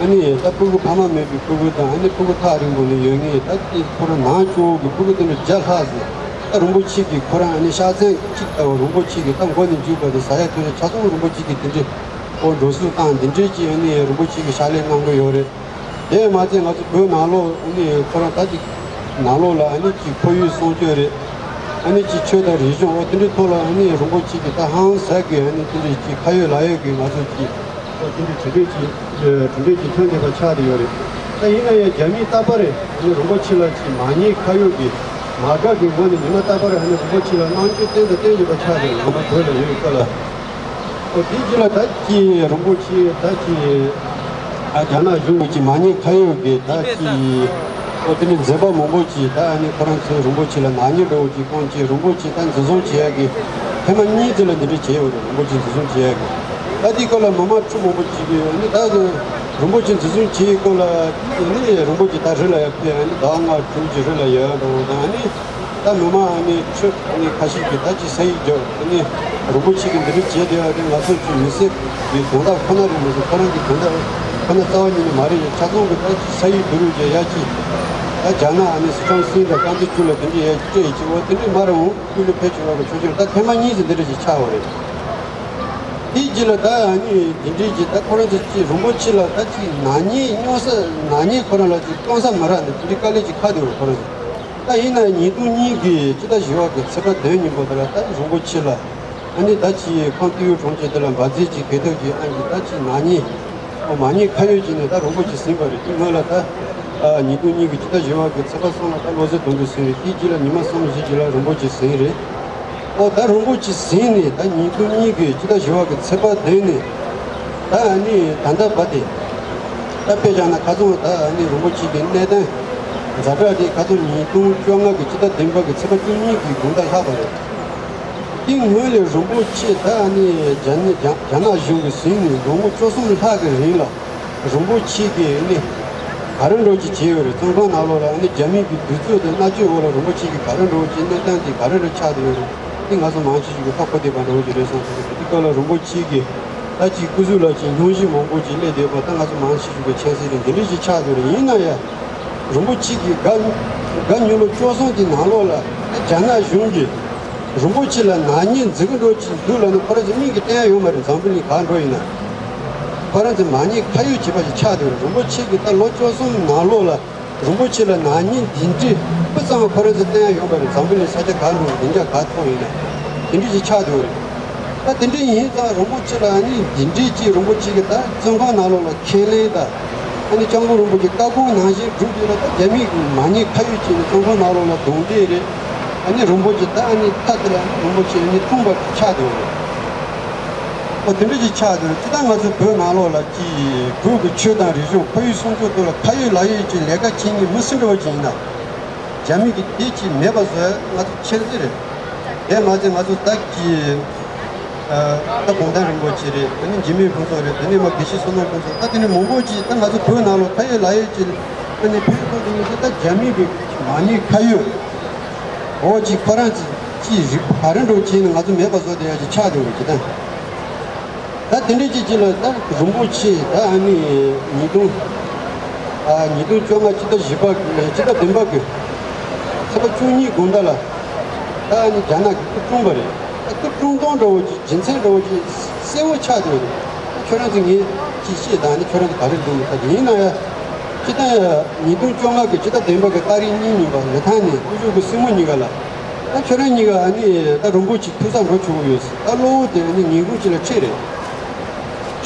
ཨ་ནི་ད་སྤུ་གུ་ཕ་མ་མེད་པའི་སྤུ་གུ་དང་། ཨ་ནི་སྤུ་གུ་ཐག་རིང་པོ་ནས་ཡོད་མཁན་ད་ཅིག་ཁོ་རང་ནང་སྐྱོ་བོ་གི་སྤུ་གུ་དེ་འདྲ་བརྒྱ་ལྷག་ཟིན། ད་རིན་པོ་ཆེ་གིས་ཁོ་རང་ཨ་ནི་ཕྱག་མཚན་གཅིག་ལྟ་བུ་རིན་པོ་ཆེ་གིས་ད་མགོ་ནས་མཇུག་བར་དུ་ཟ་ཡ་འཐུང་ཡ་ཆ་ཚང་རིན་པོ་ཆེ་གིས་དེ་འདྲའི་ཨོ་འགྲོ་སོང་བཏང་། འདི་འདྲའི་ཅིག་ཨ་ནི་རིན་པོ་ཆེ་གི་ཕྱག་ལས་གནང་གི་ཡོད་རེད། དེ་མ་ཚད་ང་ཚོ་བོད་ནང་ལོགས་ཨ་ནི་ཁོ་རང་ད་ཅིག་ནང་ལོགས་ལ་ཨ་ནི་ཅིག་ཁོར་ཡུག་སྲུང་སྐྱོབ་རེད། ཨ་ནི་ཅིག་ཆོས་དང་རིག་གཞུང་ཨོ་དེ་འདྲའི་ཐོག་ལ་ཨ་ནི་རིན་པོ་ཆེ་གིས་ད་ཧང་སང་གི་ཨ་ནི་དེ་འདྲའི་ཅིག་ཁ་ཡོད་ལག་ཡོད་ཀྱི་ང་ཚོ་ཅིག་ཨོ་དེ་འདྲའི་གྲུབ་འབྲས་ཅིག་གྲུབ་འབྲས་ཅིག་ཐོན་བསྡད་པ་ཆགས་བསྡད་ཡོད་རེད། ད་ཡིན་ན་ཡང་རྒྱ་མིས་རྟག་པར་ཨ་ནི་རིན་པོ་ཆེ་ལ་ཅིག་མ་ཉེས་ཁ་གཡོགས་ཀྱི་མ་དགའ་གི་ངོ་ནས་ཉི་མ་རྟག་པར་ཨ་ནི་རིན་པོ་ཆེ་ལ་རྣམ་འགྱུར་བསྟན་དང་བསྟན་བཞིན་པ་ཆགས་བསྡད་ཡོད། ང་ཚོ་བོད་ལ་ཡོད་སྐབས་ལ། ཨོ་དེའི་རྗེས་ལ་ད་ཅི་རིན་པོ་ཆེ་ད་ཅི་ཨ་རྒྱ་ནག་གཞུང་གི་མ་ཉེས་ཁ་གཡོགས་ཀྱི་ད་ཅི་ཨོ་དེ་ནི་མཛད་པ་མང་པོ་ཅིག་ད་ཨ་ནི་ཁོ་རང་ཚོས་རིན་པོ་ཆེ་ལ་ནག་ཉེས་འདྲ་བོ་ཅིག་བཀང་བྱས་རིན་པོ་ཆེ་ད་འཛིན་བཟུང་བྱེད་ཡག་གི་ཐེངས་མ་གཉིས་དེ་ལ་འདི་འདྲ་བྱས་ཡོད་རེད། རིན་པོ་ཆེ་འཛིན་བཟུང་བྱེད་ཡག་གི་ད་དེའི་སྐོར་ལ་མི་མང་ཁྲི་མང་པོ་ཅིག་གིས་ཨ་ནི་ད་རིན་པོ་ཆེ་འཛིན་བཟུང་བྱེད་ཡག་སྐོར་ལ་ཨ་ནི་རིན་པོ་ཆེ་ད་རི་ལ་ཡར་ཕེབས་ཨ་ནི་ཟླ་བ་ལྔ་དྲུག་ཅིག་རི་ལ་ཡར་འགྲོ་བ་དང་ཨ་ནི། ད་མི་མང་ཨ་ནི་ཁྲི་ཨ་ནི་ཁ་ཤས་ཀྱིས་ད་ཅི་ས་ཡིག་རྒྱག་ཨ་ནི་རིན་པོ་ཆེ་གིས་འདི་འདྲ་བྱས་བསྡད་ཡ་དེ་ང་ཚོ་ཚོའི་མི་སེར་གྱི་དོན་དག་ཁོ་ན་རེད་མ་གཏོགས་ཁོ་རང་གི་དོན་དག་ཁོ་ན་རྩ་བ་ཉིད་ནས་མ་རེད། ཆ་ཚང་གི་ད་ཅི་ས་ཡིག་བསྡུ་རུབ་བྱས་ཡ་ཅི་ད་རྒྱ་ནག་ཨ་ནི་སི་ཁྲོན་སིན་དང་ཀང་ཅི་ཆུ་ལ་དེ་འདྲ་ཡ་ཅི་སྤྲད་ཡ་ཅི་འོ་དེ་འདྲའི་མ་རེད། འོང་སྐུ་ལུས་ཕེབས་བྱུང་བ་གི་ཆོག་ཆོག་ད་ཐེངས་མ་གཉིས་ཙམ་འདི་འདྲ་ཞིག་ཆགས་པ་རེད། དེའི་རྗེས་ལ་ད་ཨ་ནི་འདི་འདྲའི་ཅི་ད་ཁོ་རང་ཚོ་ཅི་རིན་པོ་ཆེ་ལ་ད་ཅི་ནག་ཉེས་སྨྱོ་ས་ནག་ཉེས་ཁོ་རང་ལ་ཅི་གཏོང་ས་མ་རག་ནས་དེ་འདྲའི་དཀའ་ལས་ཅིག་ཁག་བསྡད་ཡོད་རེད་ཁོ་རང་ཚོ། ད་ཡིན་ན་ཉིས་སྟོང་གཉིས་ཀྱི་ཕྱི་ཟླ་བཞི་པ་གི་ཚེས་པ་བདུན་ཉིན་མོ་དེ་ལ་ད་རིན་པོ་ཆེ་ལ་ཨ་ནི་ད་ཅི་ཁམས་སྟོད་ཡུལ་གྲོང་ཁྱེར་དེ་ལ་འབར་རྫས་ཅིག་གས་ཐོག་གི་ཨང་གི་ད་ཅི་ནག་ཉེས་ཨོ་མ་ཉེས་ཁ་གཡོགས་བྱས་ནས་ད་རིན་པོ་ཆེ་ཟིན་པ་རེད། དེ་སྔོན་ལ་ད་ཨ་ཉིས་སྟོང་གཉིས་ཀྱི་ཕྱི་ཟླ་བཞི་པ་གི་ཚེས་པ་གསུམ་ལ་ད་བློ་གསལ་དོན་གྲུབ་ཟིན་རེད། དེའི་རྗེས་ལ་ཉི་མ་གསུམ་བཞི་རྗེས་ལ་རིན་པོ་ཆེ་ཟིན་རེད། ཨོ་ད་རིན་པོ་ཆེ་ཟིན་ནས་ད་ཉིས་སྟོང་གཉིས་ཀྱི་ཕྱི་ཟླ་བཞི་པ་གི་ཚེས་པ་བདུན་ནས་ད་ཨ་ནི་ད་ལྟ་བར་དེ་ད་དཔེ་བཞག་ན་ཁ་སང་ད་ཨ་ནི་རིན་པོ་ཆེ་གི་གནས་སྟངས་ཛ་དྲག་དེ་ཁ་སང་ཉིས་སྟོང་བཅོ་ལྔ་གི་ཕྱི་ཟླ་བདུན་པ་གི་ཚེས་པ་བཅུ་གཉིས་ཀྱི་དགོང་དག་ལྷག་པ་རེད། དེ་སྔོན་ལ་རིན་པོ་ཆེ་ད་ཨ་ནི་རྒྱ་ནི་རྒྱ་རྒྱ་ནག་གཞུང་གིས་ཟིན་ནས་ལོ་ངོ་བཅུ་གསུམ་ལྷག་གི་རིང་ལ་རིན་པོ་ཆེ་གིས་ཨ་ནི་ག་རེ་འདྲ་ཅིག་བྱས་ཡོད་རེད། བཙོན་ཁང་ནང་ལོགས་ལ་ཨ་ནི་རྒྱ་མི་གི་དུས་ཚོད་དང་མནར་གཅོད་འོག་ལ་རིན་པོ་ཆེ་གིས་ག་རེ་འདྲ་ཅིག་གནས་སྟངས་དེ་ག་རེ་འདྲ་ཆགས་བསྡད་ཡོད་རེད། དེ་ང་ཚོ་མང་ཆེ་ཤོས་ཀྱིས་ཧ་གོ་བསྡད་པ་འདྲ་ཅིག་རེད་བསམ་སོང་། དེ་སྐབས་ལ་རིན་པོ་ཆེ་གིས་ད་ཅིག་སྐུ་གཟུགས་ལ་ཅིག་སྙུང་གཞི་མང་པོ་ཅིག་སླེབས་བསྡད་པ་ད་ང་ཚོ་མང་ཆེ་ཤོས་ཀྱིས་མཁྱེན་གསལ་རེད། འདི་འདྲ་ཞིག་ཆགས་བསྡད་རེད། ཡིན་ན་ཡང་རིན་པོ་ཆེ་གིས་ག་ག་ཉིན་ལོ་བཅུ་གསུམ་གྱི་ནང་ལོགས་ལ་ད་རྒྱ་ནག་གཞུང་གིས་རིན་པོ་ཆེ་ལ་ནག་ཉེས་འཛིན་གྱི་འདུག་ཅིག་འདུག་ལབ་ན་ཁོ་རང་ཚོ་མིག་གིས་བལྟས་ཡ་ཡོད་མ་རེད། འཛམ་བུ་གླིང་ག་འགྲོ་ཡིན་ན་ཁོ་རང་ཚོ་མ་ཉེས་ཁ་གཡོགས་བྱེད་པ་ཞིག་ཆགས་བསྡད་རེད། རིན་པོ་ཆེ་གིས་ད་ལོ་བཅུ་གསུམ་ནང་ལོགས་ལ་རིན་པོ་ཆེ་ལ་ནག་ཉེས་འདི་འདྲའི་སྤུ་ཙམ་ཁོ་རང་ཚོ་བསྟན་ཡ་ཡོད་པ་རེད། འཛམ་བུ་གླིང་ས་ཆ་ག་འགྲོ་བདེ་འཇགས་ག་ཐོབ་ཡིན་ན་དེ་འདྲ་ཞིག་ཆགས་བསྡད་རེད། ད་དེ་འདྲ་ཡིན་ཙང་རིན་པོ་ཆེ་ལ་ཨ་ནི་འདི་འདྲའི་ཅིག་རིན་པོ་ཆེ་གིས་ད་བཙོན་ཁང་ནང་ལོགས་ལ་ཁས་ལེན་དང་ཨ་ནི་སྐྱབས་མགོན་རིན་པོ་ཆེ་བཀའ་དགོངས་ནང་བཞིན་བསྒྲུབས་ཡོད་ན་ད་རྒྱ་མི་གིས་མ་ཉེས་ཁ་གཡོགས་བྱས་ནས་བཙོན་ཁང་ནང་ལོགས་ལ་རྡུང་རྡེག་རེད། ཨ་ནི་རིན་པོ་ཆེ་ད་ཨ་ནི་ད་དེ་ལ་རིན་པོ་ཆེ་ཨ་ནི་བཀྲོངས་པ་ཆགས་བསྡད་ཡོད་རེད། ཨོ་དེ་འདྲ་ཅིག་ཆགས་འདུག་ཅི་ལྟར་ང་ཚོའི་བོད་ནང་ལོགས་ལ་ཅིག་བོད་ཀྱི་ཆོས་དང་རིག་གཞུང་ཁོར་ཡུག་སྲུང་སྐྱོབ་ཐོག་ལ་ཁ་ཡོད་ལག་ཡོད་ཀྱི་ལས་ཀ་བྱེད་མཁན་མི་སུ་འདྲ་བ་ཅིག་ཡིན་ན་རྒྱ་མི་གིས་དེ་ཅིག་མེད་པ་བཟོ་ཡ་ང་ཚོ་མཁྱེན་གསལ་རེད། དེ་མ་ཚད་ང་ཚོ་ད་ཀྱི་ད་དགོང་དག་རིན་པོ་ཆེ་རེད། དེ་ནས་འཇིགས་མེད་ཕུན་ཚོགས་རེད། དེ་ནས་མ་དགེ་བཤེས་བསོད་ནམས་ཕུན་ཚོགས་ད་དེ་ནས་མང་པོ་ཅིག་ད་ང་ཚོ་བོད་ནང་ལོགས་ཁ་ཡོད་ལག་ཡོད་ཀྱི་ཨ་ནི་ཕུན་ཚོགས་དེ་ནས་ད་རྒྱ་མི་གི་མ་ཉེས་ཁ་ཡོད། འོ་ཅིག་ཁོ་རང་ཅིག་ཅིག་རིག་ག་རེ་འགྲོ་བྱས་ནས་ང་ཚོ་མེད་པ་བཟོ་བསྡད་ཡ་ཅིག་ཆགས་འདུག་རེད་ཅི་ད། ད་དེ་འདྲའི་ཅིག་ཅིག་ལ་ད་རིན་པོ་ཆེ་ད་ཨ་ནི་ཉིས་སྟོང་ཨ་ཉིས་སྟོང་བཅོ་ལྔ་ཕྱི་ཟླ་བཞི་པ་ཕྱི་ཟླ་བདུན་པ་གི་ཚེས་པ་བཅུ་གཉིས་དགོང་དག་ལ་ད་ཨ་ནི་རྒྱ་ནག་གི་སྐུ་བཀྲོངས་པ་རེད། ད་སྐུ་བཀྲོངས་སྟངས་འདྲ་བོ་ཅིག་རྒྱུ་མཚན་འདྲ་བོ་ཅིག་གསལ་བོ་ཆགས་འདུག་རེད། ཁྱོད་རང་ཚོ་ངས་ཅིག་བཤད་དང་ནི་ཁྱོད་རང་ཚོ་ག་རེ་འདུག་མི་ཁ་ཡིན་ན་ཡ། ཅི་ད་ཡ་ཉིས་སྟོང་བཅོ་ལྔ་གི་ཕྱི་ཟླ་བདུན་པ་གི་ཏ་རིག་གཉིས་ཉིན་པ་ལི་ཐང་ནས་སྐུ་ཞབས་ཀྱི་སྲིང་མོ་གཉིས་ཀ་ལ། ད་ཁྱོད་རང་གཉིས་ཀ་ཨ་ནི་ད་རིན་པོ་ཆེ་ཐུག་ས་འགྲོ་ཆོག་གི་ཡོད་ཟེར། ད་གློ་བོ་དེ་ཨ་ནི་ཉིན་གུང་ཅིག་ལ་ཁྲིད་རེད།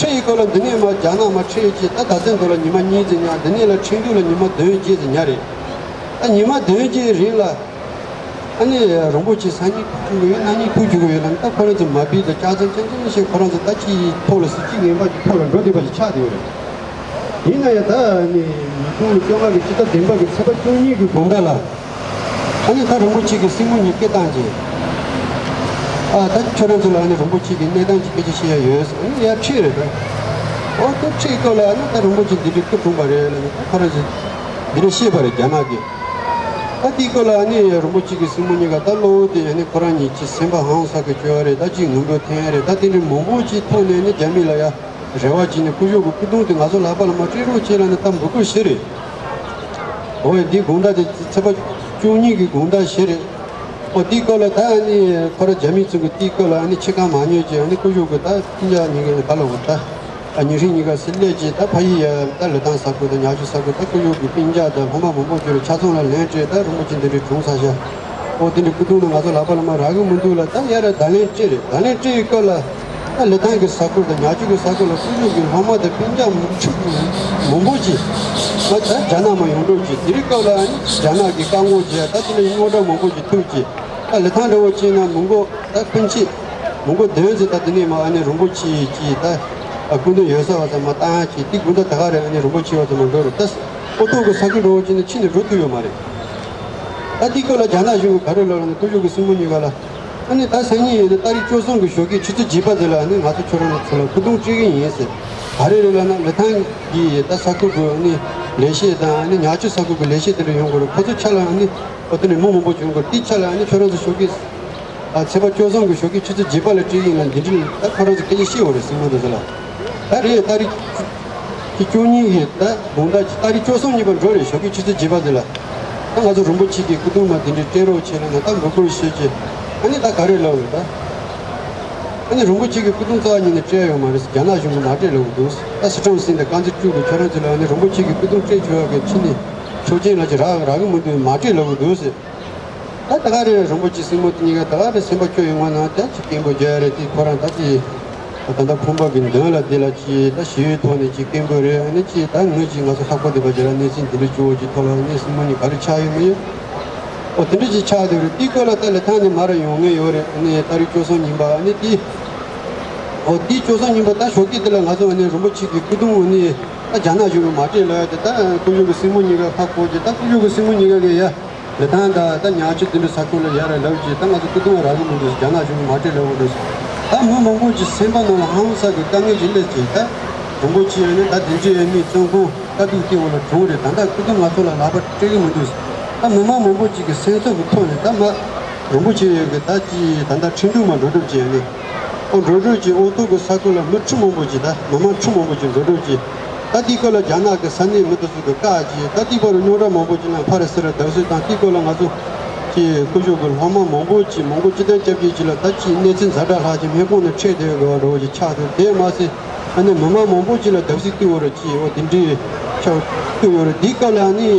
ཁྲིད་ཡི་སྐོར་ལ་འདི་ནས་མ་རྒྱ་ནག་མ་ཁྲིད་ཡི་ཅིག་ད་ད་ཚན་དུ་ལ་ཉི་མ་གཉིས་ཙམ་ཉར། འདི་ནས་ལ་ཁྲིན་ཏུའུ་ལ་ཉི་མ་བདུན་བརྒྱད་ཙམ་ཉར་རེད། ད་ཉི་མ་བདུན་བརྒྱད་རིང་ལ་ཨ་ནི་རིན་པོ་ཆེ་སང་ཉིན་ཐུག་བཅུག་གི་ཡོད། གནངས་ཉིན་ཐུག་བཅུག་གི་ཡོད་ལ་ད་ཁོ་རང་ཚོ་མ་བིས་དང་ལྕགས་ཚང་ཅན་ཅན་ཞིག་ཁོ་རང་ཚོ་ད་ཅིག་ཐོག་ལ་སྲིད་ཇུས་ངན་པ་ཅིག་ཐོག་ལ་འགྲོ་བསྡད་པ་ཞིག་ཆགས་བསྡད་ཡོད་རེད། ཡིན་ན་ཡང་ད་ནི་ཉིས་སྟོང་བཅོ་ལྔ་གི་ཕྱི་ཟླ་བདུན་པ་གི་ཚེས་པ་བཅུ་གཉིས་ཀྱི་དགོང་དག་ལ་ཨ་ནི་ད་རིན་པོ་ཆེ་གི་སྲིང་མོ་གཉིས་སྐད་བཏང་རྗེས་ཨ་ད་ཁྱོད་རང་ཚོ་ལ་ཨ་ནི་རིན་པོ་ཆེ་གི་གནས་སྟངས་ཅིག་སྐད་ཆ་བཤད་ཡ་ཡོད་ཟེར། ཨ་ནི་ཡར་ཁྲིད་རེད་ད། ཨོ་ད་ཁྲིད་སྐབས་ལ་ཨ་ནི་ད་རིན་པོ་ཆེ་འདི་འདྲའི་སྐུ་བཀྲོངས་པ་རེད་ལ་ནི་ད་ཁོ་རང་ཚོ་འདི་འདྲ་བཤད་པ་རེད་རྒྱ་ནག་གིས། ད་དེའི་སྐབས་ལ་ཨ་ནི་རིན་པོ་ཆེ་གི་སྲིང་མོ་གཉིས་ཀ་ད་གློ་བོ་དེ་ཨ་ནི་ཁོ་རང་གཉིས་ཀྱི་སེམས་པ་ཧང་སང་གི་སྐྱོ་བ་རེད། ད་ཅིག་ངུ་འགྲོ་ཐེན་རེད། ད་དེ་འདྲའི་མང་པོ་ཅིག་ཐོག་ནས་ནི་རྒྱ་མི་ལ་ཡ། རེ་བ་བྱས་ནས་སྐུ་ཞབས་ཀྱི་སྐུ་གདུང་དེ་ང་ཚོ་ལག་པ་ལ་མ་སྤྲད་རོགས་བྱས་ལབ་ནས་ད་འབོད་སྐུལ་བྱས་རེད། འོ་ཡ་འདི་དགོང་དག་དེ་ཚེས་པ་བཅུ་གཉིས་ཀྱི་དགོང་དག་བྱས་རེད། འོ་དེའི་སྐོར་ལ་ད་ནི་ཁོ་ར་རྒྱ་མི་ཚོ་གི་དེའི་སྐོར་ལ་ནི་ཕྱི་ཁ་མ་ཉོས་ཀྱི་ནི་སྐུ་ཞབས་ཀྱི་ད་སྤུན་ཀྱག་གཉིས་ཀ་ག་ལ་འོ་ད་ཨ་ཉི་ཧྲི་གཉིས་ཀ་སི་ལས་ཀྱི་ད་ཕ་ཡི་ཡ་ད་ལི་ཐང་ས་ཁུལ་ད་ཉག་ཆུ་ས་ཁུལ་ད་སྐུ་ཞབས་ཀྱི་སྤུན་ཀྱག་ད་སློབ་མ་མང་པོ་བཅས་རེད་ཆ་ཚང་ལ་ལན་སྤྲད། ད་རིན་པོ་ཆེ་འདི་འདྲའི་གྲོངས་ཚར་ཤག་འོ་དེ་འདྲའི་སྐུ་གདུང་ནི་ང་ཚོ་ལག་པ་ལ་མ་རག་གི་མི་འདུག་ལ་ད་ཡ་ར་བརྡ་ལན་སྤྲད་རེད། བརྡ་ལན་སྤྲད་ཡི་སྐབས་ལ་ད་ལི་ཐང་གི་ས་ཁུལ་དང་ཉག་ཆུ་གི་ས་ཁུལ་ལ་སྐུ་ཞབས་ཀྱི་སློབ་མ་དང་སྤུན་ཀྱག་མང་པོ་ཅིག་ང་ད་རྒྱ་ནག་མ་ཡོང་འགྲོ་ཅིག་དེ་རིང་སྐབས་ལ་རྒྱ་ནག་གི་བཀའ་དགོངས་བྱས་ད་དེ་ལ་ཡིན་དངོས་གྲངས་མང་པོ་ཅིག་ཐུག་ཅིག་ད་ལི་ཐང་འདྲ་བོ་ཅིག་ན་མི་མགོ་ད་སྤུན་མཆེད་མི་མགོ་བདུན་ཙམ་ད་དེ་ནས་མ་ཨ་ནི་རིན་པོ་ཆེ་ཅིག་ད་སྐུ་མདུན་ཡོད་ས་བ་ཙམ་མ་བཏང་ཅིག་དེ་དགུན་ད་ད་ག་རེ་ཨ་ནི་རིན་པོ་ཆེ་བ་ཙམ་མ་འགྲོ་རུ་ད་ཨོ་ཐོག་གི་ས་ཁུལ་འདྲ་བོ་ཅིག་ནས་ཕྱིན་ནས་འགྲོ་ཐུབ་ཡོད་མ་རེད། ད་དེའི་སྐོར་ལ་རྒྱ་ནག་གཞུང་གིས་ག་རེ་ལབ་ན་སྐུ་ཞབས་ཀྱི་སྲིང་མོ་གཉིས་ཀ་ལ། ཨ་ནི་ད་སང་ཉིན་ཡིན་ན་ཏ་རིག་བཅུ་གསུམ་གྱི་ཞོགས་ཀས་ཆུ་ཚོད་བརྒྱད་པ་དེ་ལ་ཨ་ནི་ང་ཚོ་ཁྱོད་རང་ཚོ་ཚུར་ལ་སྐུ་གདུང་སྤྲད་ཀྱི་ཡིན་ཟེར། ག་རེ་རེད་ལབ་ན་ལི་ཐང་གི་ད་ས་ཁུལ་གྱི་ཨ་ནི་ལས་བྱེད་དང་ཨ་ནི་ཉག་ཆུ་ས་ཁུལ་གྱི་ལས་བྱེད་དེ་འདྲ་ཡོང་དགོས་རེད། ཁོ་ཚོ་ཆ་ལ་ཨ་ནི་ཨོ་དེ་ནས་མི་མང་པོ་བྱུང་དགོས་རེད། དེའི་ཆ་ལ་ཨ་ནི་ཁྱོད་རང་ཚོ་ཞོགས་ཀས་ཨ་ཚེས་པ་བཅུ་གསུམ་གྱི་ཞོགས་ཀས་ཆུ་ཚོད་བརྒྱད་པ་ལ་སྤྲད་ཀྱི་ཡིན་ལ་འདི་འདྲ་ད་ཁོ་རང་ཚོ་སྐད་ཆ་བཤད་དགོས་རེད་སྲིང་མོ་དེ་ཚོ་ལ། ད་རེད་ཏ་རིག་གི་བཅུ་གཉིས་ཡིན་ད་དགོང་དག་ཏ་རིག་བཅུ་གསུམ་ཉིན་པ་འགྲོ་རེད་ཞོགས་ཀས་ཆུ་ཚོད་བརྒྱད་པ་ཟེར་ལ། ད་ང་ཚོ་རིན་པོ་ཆེ་གི་སྐུ་གདུང་མ་དེ་འདྲའི་སྤྲད་རོགས་བྱས་ན་ང་ད་འབོད་སྐུལ་ཞུས་ཀྱི། ཨ་ནི་ད་ག་རེ་ལབ་རེད་ད། ཨ་ནི་རིན་པོ་ཆེ་གི་སྐུ་གདུང་རྩ་བ་ཉིད་ནས་སྤྲད་ཡོད་མ་རེད་ཟེར་རྒྱ་ནག་གཞུང་གིས་མ་སྤྲད་ལབ་འདུག་ད་སི་ཁྲོན་སིན་དང་དཀར་མཛེས་ཀྲུའུ་གི་ཁྱོད་རང་ཚོ་ལ་ཨ་ནི་རིན་པོ་ཆེ་གི་སྐུ་གདུང་སྤྲད་ཆོག་ཡག་གི་ཕྱི་ནས་ཆོག་མཆན་ལ་ཅིག་རག་རག་གི་མི་འདུག་མ་སྤྲད་ལབ་འདུག་ཟེར། ད་ད་ག་རེ་རིན་པོ་ཆེ་སྲིང་མོ་དེ་གཉིས་ཀ་ད་ག་རེ་སེམས་པ་སྐྱོ་ཡོང་ང་ན་ད་ཅིག་སྐད་འབོད་རྒྱག་ཡ་རེད་དེ་ཁོ་རང་ད་ཅིག་ད་ད་ལྟ་ཁང་པ་གི་མདུན་ལ་དེ་ལ་ཅིག་ད་ཞི་བའི་ཐོག་ནས་ཅིག་སྐད་འབོད་རེད། ཨ་ནི་ཅིག་ད་ངོས་ཅིག་ང་ཚོ་ཧ་གོ་བསྡད་པ་ཅིག་ལ་གནས་ཚུལ་འདི་འདྲ་བྱུང་བ་ཅིག་ཐོག་ལ་ཨ་ནི་སྲིང་མོ་གཉིས་ག་རེ་ཆགས་ཡོད་མ་ཡོད། ཨོ་དེ་འདྲ་ཅིག་ཆགས་བསྡད་རེད། དེའི་སྐོར་ལ་ད་ལི་ཐང་ནས་མར་ཡོང་མཁན་ཡོད་རེད། ཨ་ནི་ཏ་རིག་བཅུ་གསུམ་ཉིན་པ་ཨ་ནི་དེ་ཨོ་དེ་བཅུ་གསུམ་ཉིན་པ་ད་ཞོགས་ཀས་དེ་ལ་ང་ཚོ་ཨ་ནི་རིན་པོ་ཆེ་གི་སྐུ་གདུང་ཨ་ནི་ད་རྒྱ་ནག་གཞུང་གིས་མ་སྤྲད་ལབ་ཡ་དེ་ད་སྐུ་ཞབས་ཀྱི་སྲིང་མོ་གཉིས་ཀ་ཧ་གོ་རྗེས་ད་སྐུ་ཞབས་ཀྱི་སྲིང་མོ་གཉིས་ཀ་གིས་ཡ། ལི་ཐང་དང་ད་ཉག་ཆུ་དེ་འདྲའི་ས་ཁུལ་ལ་ཡར་ལབ་ཀྱི་ད་ང་ཚོ་སྐུ་གདུང་རག་གི་མི་འདུག་རྒྱ་ནག་གཞུང་གིས་མ་སྤྲད་ལབ་འདུག་ད་མི་མང་པོ་ཅིག་སེམས་པ་ནང་ལ་ཧང་སང་གི་དཀའ་ངལ་ཅིག་སླེབས་ཀྱི་ད་རིན་པོ་ཆེ་ཡོད་ནི་ད་དེ་འདྲའི་ཡོད་མི་བཙོན་ཁང་དཀའ་སྡུག་སྐྱེལ་བ་ལ་གྲོངས་རེད། ད་ལྟ་སྐུ་གདུང་ང་ཚོ་ལ་ལག་པ་སྤྲད་གི་མི་འདུག་ད་མི་མང་མང་པོ་ཅིག་གི་སེམས་ཚོར་གི་ཐོག་ནས་ད་མ་རིན་པོ་ཆེ་ཡོད་གི་ད་ཅི་ད་ལྟ་ཁྲིན་ཏུའུ་མ་འགྲོ་གྲབས་བྱས་ནས། ཨོ་འགྲོ་གྲབས་ཀྱི་ཨོ་ཐུག་གི་ས་ཁུལ་ལ་མི་ཁྲི་མང་པོ་ཅིག་ད་མི་མང་ཁྲི་མང་པོ་ཅིག་འགྲོ་གྲབས་ཀྱི། ད་དེའི་སྐོར་ལ་རྒྱ་ནག་གི་ས་གནས་མི་དེ་ཚོ་གི་བཀག་ཅིག་ད་དེའི་བར་རྙོག་དྲ་མང་པོ་ཅིག་ནང་ཕར་ར་ཚུར་ར་བརྡབ་གསིག་དང་དེའི་སྐོར་ལ་ང་ཚོ་ཀྱི་སྐུ་ཞབས་ཀྱི་སློབ་མ་མང་པོ་ཅིག་མང་པོ་སྤྱི་དོན་སྐྱབས་ཀྱི་ཅིག་ལ་ད་ཅིག་གནས་ཚུལ་ཛ་དྲག་ལྷག་ཅིག་སྨན་ཁང་ནས་ཁྲིད་བསྡད་ཡོད་དགོས་པ་འདྲ་བོ་ཅིག་ཆགས་འདུག་དེ་མ་ཟད་ཨ་ནི་མི་མང་མང་པོ་ཅིག་ལ་བརྡབ་གསིག་བསྐུལ་བ་ར་ཅིག་འོ་དེ་འདྲའི་ཆགས་བསྐུལ་ཡོད་རེད། དེའི་སྐབས་ལ་ཨ་ནི།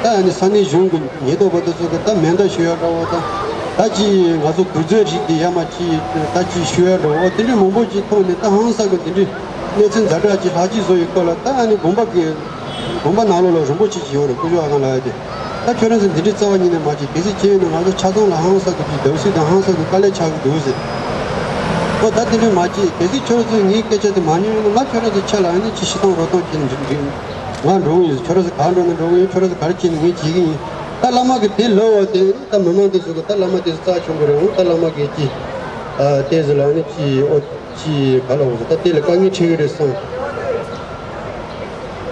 ད་ཨ་ནི་ས་གནས་གཞུང་གི་ཉེན་རྟོག་པ་དེ་ཚོ་གི་ད་མེ་མདའ་གཞུ་ཡག་འདྲ་བོ་དང་། ད་ཅི་ང་ཚོ་དུས་ཚོད་རིགས་དེ་ཡར་མར་ཅི་ད་ཅི་གཞུ་ཡག་འདྲ་བོ་དེ་འདྲའི་མང་པོ་ཅིག་མཐོང་ནས་ད་ཧང་སང་གི་དེ་འདྲའི་གནས་ཚུལ་ཛ་དྲག་ཅིག་ལྷག་ཅིག་བཟོ་ཡི་སྐོར་ལ་ད་ཨ་ནི་དགོན་པ་གི་དགོན་པ་ནང་ལོགས་ལ་རིན་པོ་ཆེ་ཅིག་ཡོད་རེད། སྐུ་ཞབས་ཨ་ཁང་ལགས་ཡ་དེ་ད་ཁྱོད་རང་ཚོ་འདི་འདྲའི་རྩ་བ་ཉིད་ནས་མ་བྱེད། གལ་སྲིད་བྱས་ཡོད་ན་ང་ཚོ་ཆ་ཚང་ལ་ཧང་སང་གི་ཅིག་བརྡབ་གསིག་དང་ཧང་སང་གི་དཀའ་ལས་ཆགས་ཀྱི་འདུག་ཟེར། ཨོ་ད་དེ་འདྲའི་མ་བྱེད། གལ་སྲིད་ཁྱོད་རང་ཚོས་ངའི་སྐད་ཆ་དེ་མ་ཉན་ཡོད་ན་ང་ཁྱོད་རང་ཚོ་ཆ་ལ་ཨ་ནི་ཅི་ཤི་སྟངས་རོ་སྟངས་བྱས་ནས་འགྲིག་འགྲིག་ང་འགྲོ་གི་ཡིན། ཁྱོད་རང་ཚོ་ག་འགྲོ་ན་འགྲོ་གི་ཡིན། ཁྱོད་རང་ཚོ་ག་རེ་བྱས་ན་ངས་བྱེད་ཀྱི་ཡིན། ད་བླ་མ་གི་དེ་ལབ་པ་དེ་ད་མི་མང་དེ་ཚོ་གི་ད་བླ་མ་དེ་ཚོ་རྩ་ཆེན་པོ་རེད། འོ་ད་བླ་མ་གིས་ཅི་ཨ་དེ་ཚོ་ལ་ཨ་ནི་ཅི་ཨོ་ཅི་ག་ལ་འོ་ད་དེ་ལ་དཀའ་ངལ་འཕྲད་གི་རེད་བསམ།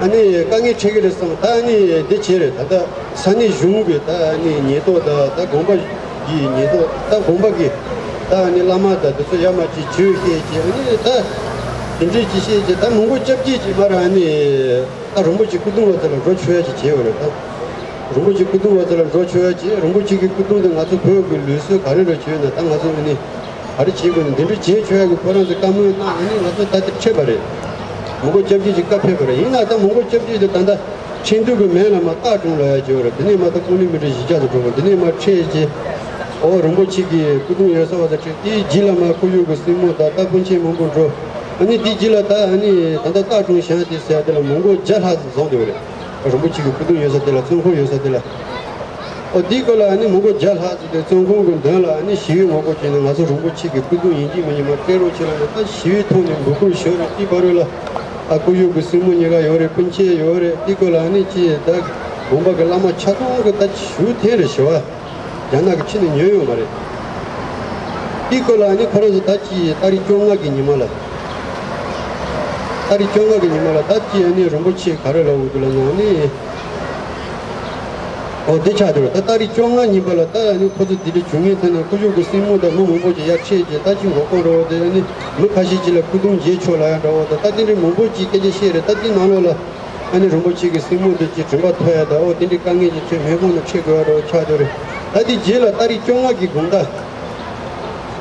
ཨ་ནི་དཀའ་ངལ་འཕྲད་གི་རེད་བསམ། ད་ཨ་ནི་འདི་བྱས་རེད། ད་ད་ས་གནས་གཞུང་གི་ད་ཨ་ནི་ཉེན་རྟོག་ད་ད་དགོན་པ་གི་ཉེན་རྟོག་ད་དགོན་པ་གི་ད་ཨ་ནི་བླ་མ་ད་དེ་ཚོ་ཡར་མར་ཅི་ཇུས་བཤད་ཅི་ཨ་ནི་ད་དེ་འདྲས་ཅི་བཤད་ཅི་ད་མང་པོ་སྐྱབས་རྗེ་ཅི་མར་ཨ་ནི། ད་རིན་པོ་ཆེ་སྐུ་གདུང་བ་ཚོ་ལ་འགྲོ་ཆོག་ཡ་ཅིག་བྱས་པ་རེད། ད་རིན་པོ་ཆེ་སྐུ་གདུང་བ་ཚོ་ལ་འགྲོ་ཆོག་ཡ་ཅིག་རིན་པོ་ཆེ་གི་སྐུ་གདུང་དེ་ང་ཚོ་བོད་ཀྱི་ལུགས་སྲོལ་ག་རེ་རེད་བྱས་ན་ད་ང་ཚོ་ཨ་ནི་ག་རེ་བྱེད་དགོས་ན་འདི་འདྲ་བྱེད་ཆོག་ཡ་གི་ཁོ་རང་ཚོ་བཀའ་མོལ་གནང་ཨ་ནི་ང་ཚོ་ད་དེ་ཁྲིད་པ་རེད། མང་པོ་སྐྱབས་རྗེ་ཅིག་བཀའ་ཕེབས་པ་རེད། ཡིན་ན་ད་མང་པོ་སྐྱབས་རྗེ་དེ་ད་ལྟ་ཁྲིན་ཏུའུ་གི་མེ་ལ་མ་སྟག་གྲོང་ལ་ཡ་བྱས་པ་རེད། དེ་ནས་མ་ད་ཀུ་ལི་མི་ཊར་བཞི་བརྒྱ་ཙམ་འགྲོ་བ་འདི་ནས་མ་ཁྲིད་ཅིག་ཨོ་རིན་པོ་ཆེ་གི་སྐུ་གདུང་ཡོད་ས་བ་ད་ཁྲིད་དེའི་རྗེས་ལ་མ་ཁོར་ཡུག་གི་སྲིང་མོ་ད་ད་སྤུན་མཆེད་མང་པོ་འགྲོ། ཨ་ནི་དེའི་རྗེས་ལ་ད་ཨ་ནི་ད་ལྟ་སྟག་གྲོང་བཞེངས་ཏེ་ཟེར་ཡ་དེ་ལ་མི་མགོ་བརྒྱ་ལྷག་ཙམ་འཛོམས་བསྡད་པ་རེད། རིན་པོ་ཆེ་གི་སྐུ་གདུང་ཡོད་ས་དེ་ལ་བཙོན་ཁང་ཡོད་ས་དེ་ལ། ཨོ་དེའི་སྐོར་ལ་ཨ་ནི་མི་མགོ་བརྒྱ་ལྷག་ཙམ་དེ་བཙོན་ཁང་གི་མདུན་ལ་ཨ་ནི་ཞི་བའི་ངོ་རྒོལ་བྱས་ནས་ང་ཚོ་རིན་པོ་ཆེ་གི་སྐུ་གདུང་ཡིན་གཅིག་མིན་གཉིས་མར་སྤྲད་རོགས་བྱེད་ལབ་ནས་ད་ཞི་བའི་ཐོག་ནས་འབོད་སྐུལ་ཞུས་རེད། དེའི་བར་རོལ་ལ་ཨ་ཁོར་ཡུག་གི་སྲིང་མོ་གཉིས་ཀ་ཡོད་རེད། སྤུན་མཆེད་ཡོད་རེད། དེའི་སྐོར་ལ་ཨ་ནི་ཅི་ད་དགོན་པ་གི་བླ་མ་ཆ་ཚང་གི་ད་ཞུ་ཐེངས་རེ་ཞུ་བ། རྒྱ་ནག་གི་ཕྱི་ནས་ཉོས་ཡོད་མ་རེད། དེའི་སྐོར་ལ་ཨ་ནི་ཁོ་རང་ཚོ་ད་ཅི་ཏ་རིག་བཅོ་ལྔ་གི་ཉི་མ་ལ། ཏ་རིག་བཅོ་ལྔ་གི་ཉི་མ་ལ་ད་ཅི་ཨ་ནི་རིན་པོ་ཆེ་ག་རེ་ལབ་འོ་དུ་ལ་ན་ཨ་ནི། ཨོ་དེ་ཆགས་འདུག་ད་ཏ་རིག་བཅོ་ལྔ་ཉིན་པ་ལ་ད་ཨ་ནི་ཁོ་ཚོ་དེ་འདྲ་བྱུང་ངེས་ཐོན་ནས་ཁོ་ཤུག་གི་སྲིང་མོ་དང་མི་མང་པོ་ཅིག་ཡར་ཁྲིད་ཅིག་ད་ཅི་འགོག་གོང་འགྲོ་འོ་དེ་ཨ་ནི་མི་ཁ་ཤས་ཅིག་ལ་སྐུ་གདུང་འཇལ་ཆོག་ལབ་ཡ་འདྲ་འོ་ད་ད་དེ་འདྲའི་མང་པོ་ཅིག་སྐད་ཆ་བཤད་རེད། ད་དེ་ནང་ལོགས་ལ། ཨ་ནི་རིན་པོ་ཆེ་གི་སྲིང་མོ་འདི་ཅིག་དྲན་པ་ཐོར་ཡ་ད་ཨོ་དེ་འདྲའི་དཀའ་ངལ་ཅིག་འཕྲད་སྨན་ཁང་ནང་ཁྲིད་དགོས་ཡ་འདྲ་བོ་ཆགས་འདུག་རེད། ད་དེ་རྗེས་ལ་ཏ་རིག་བཅོ་ལྔ་གི་དགོང་དག་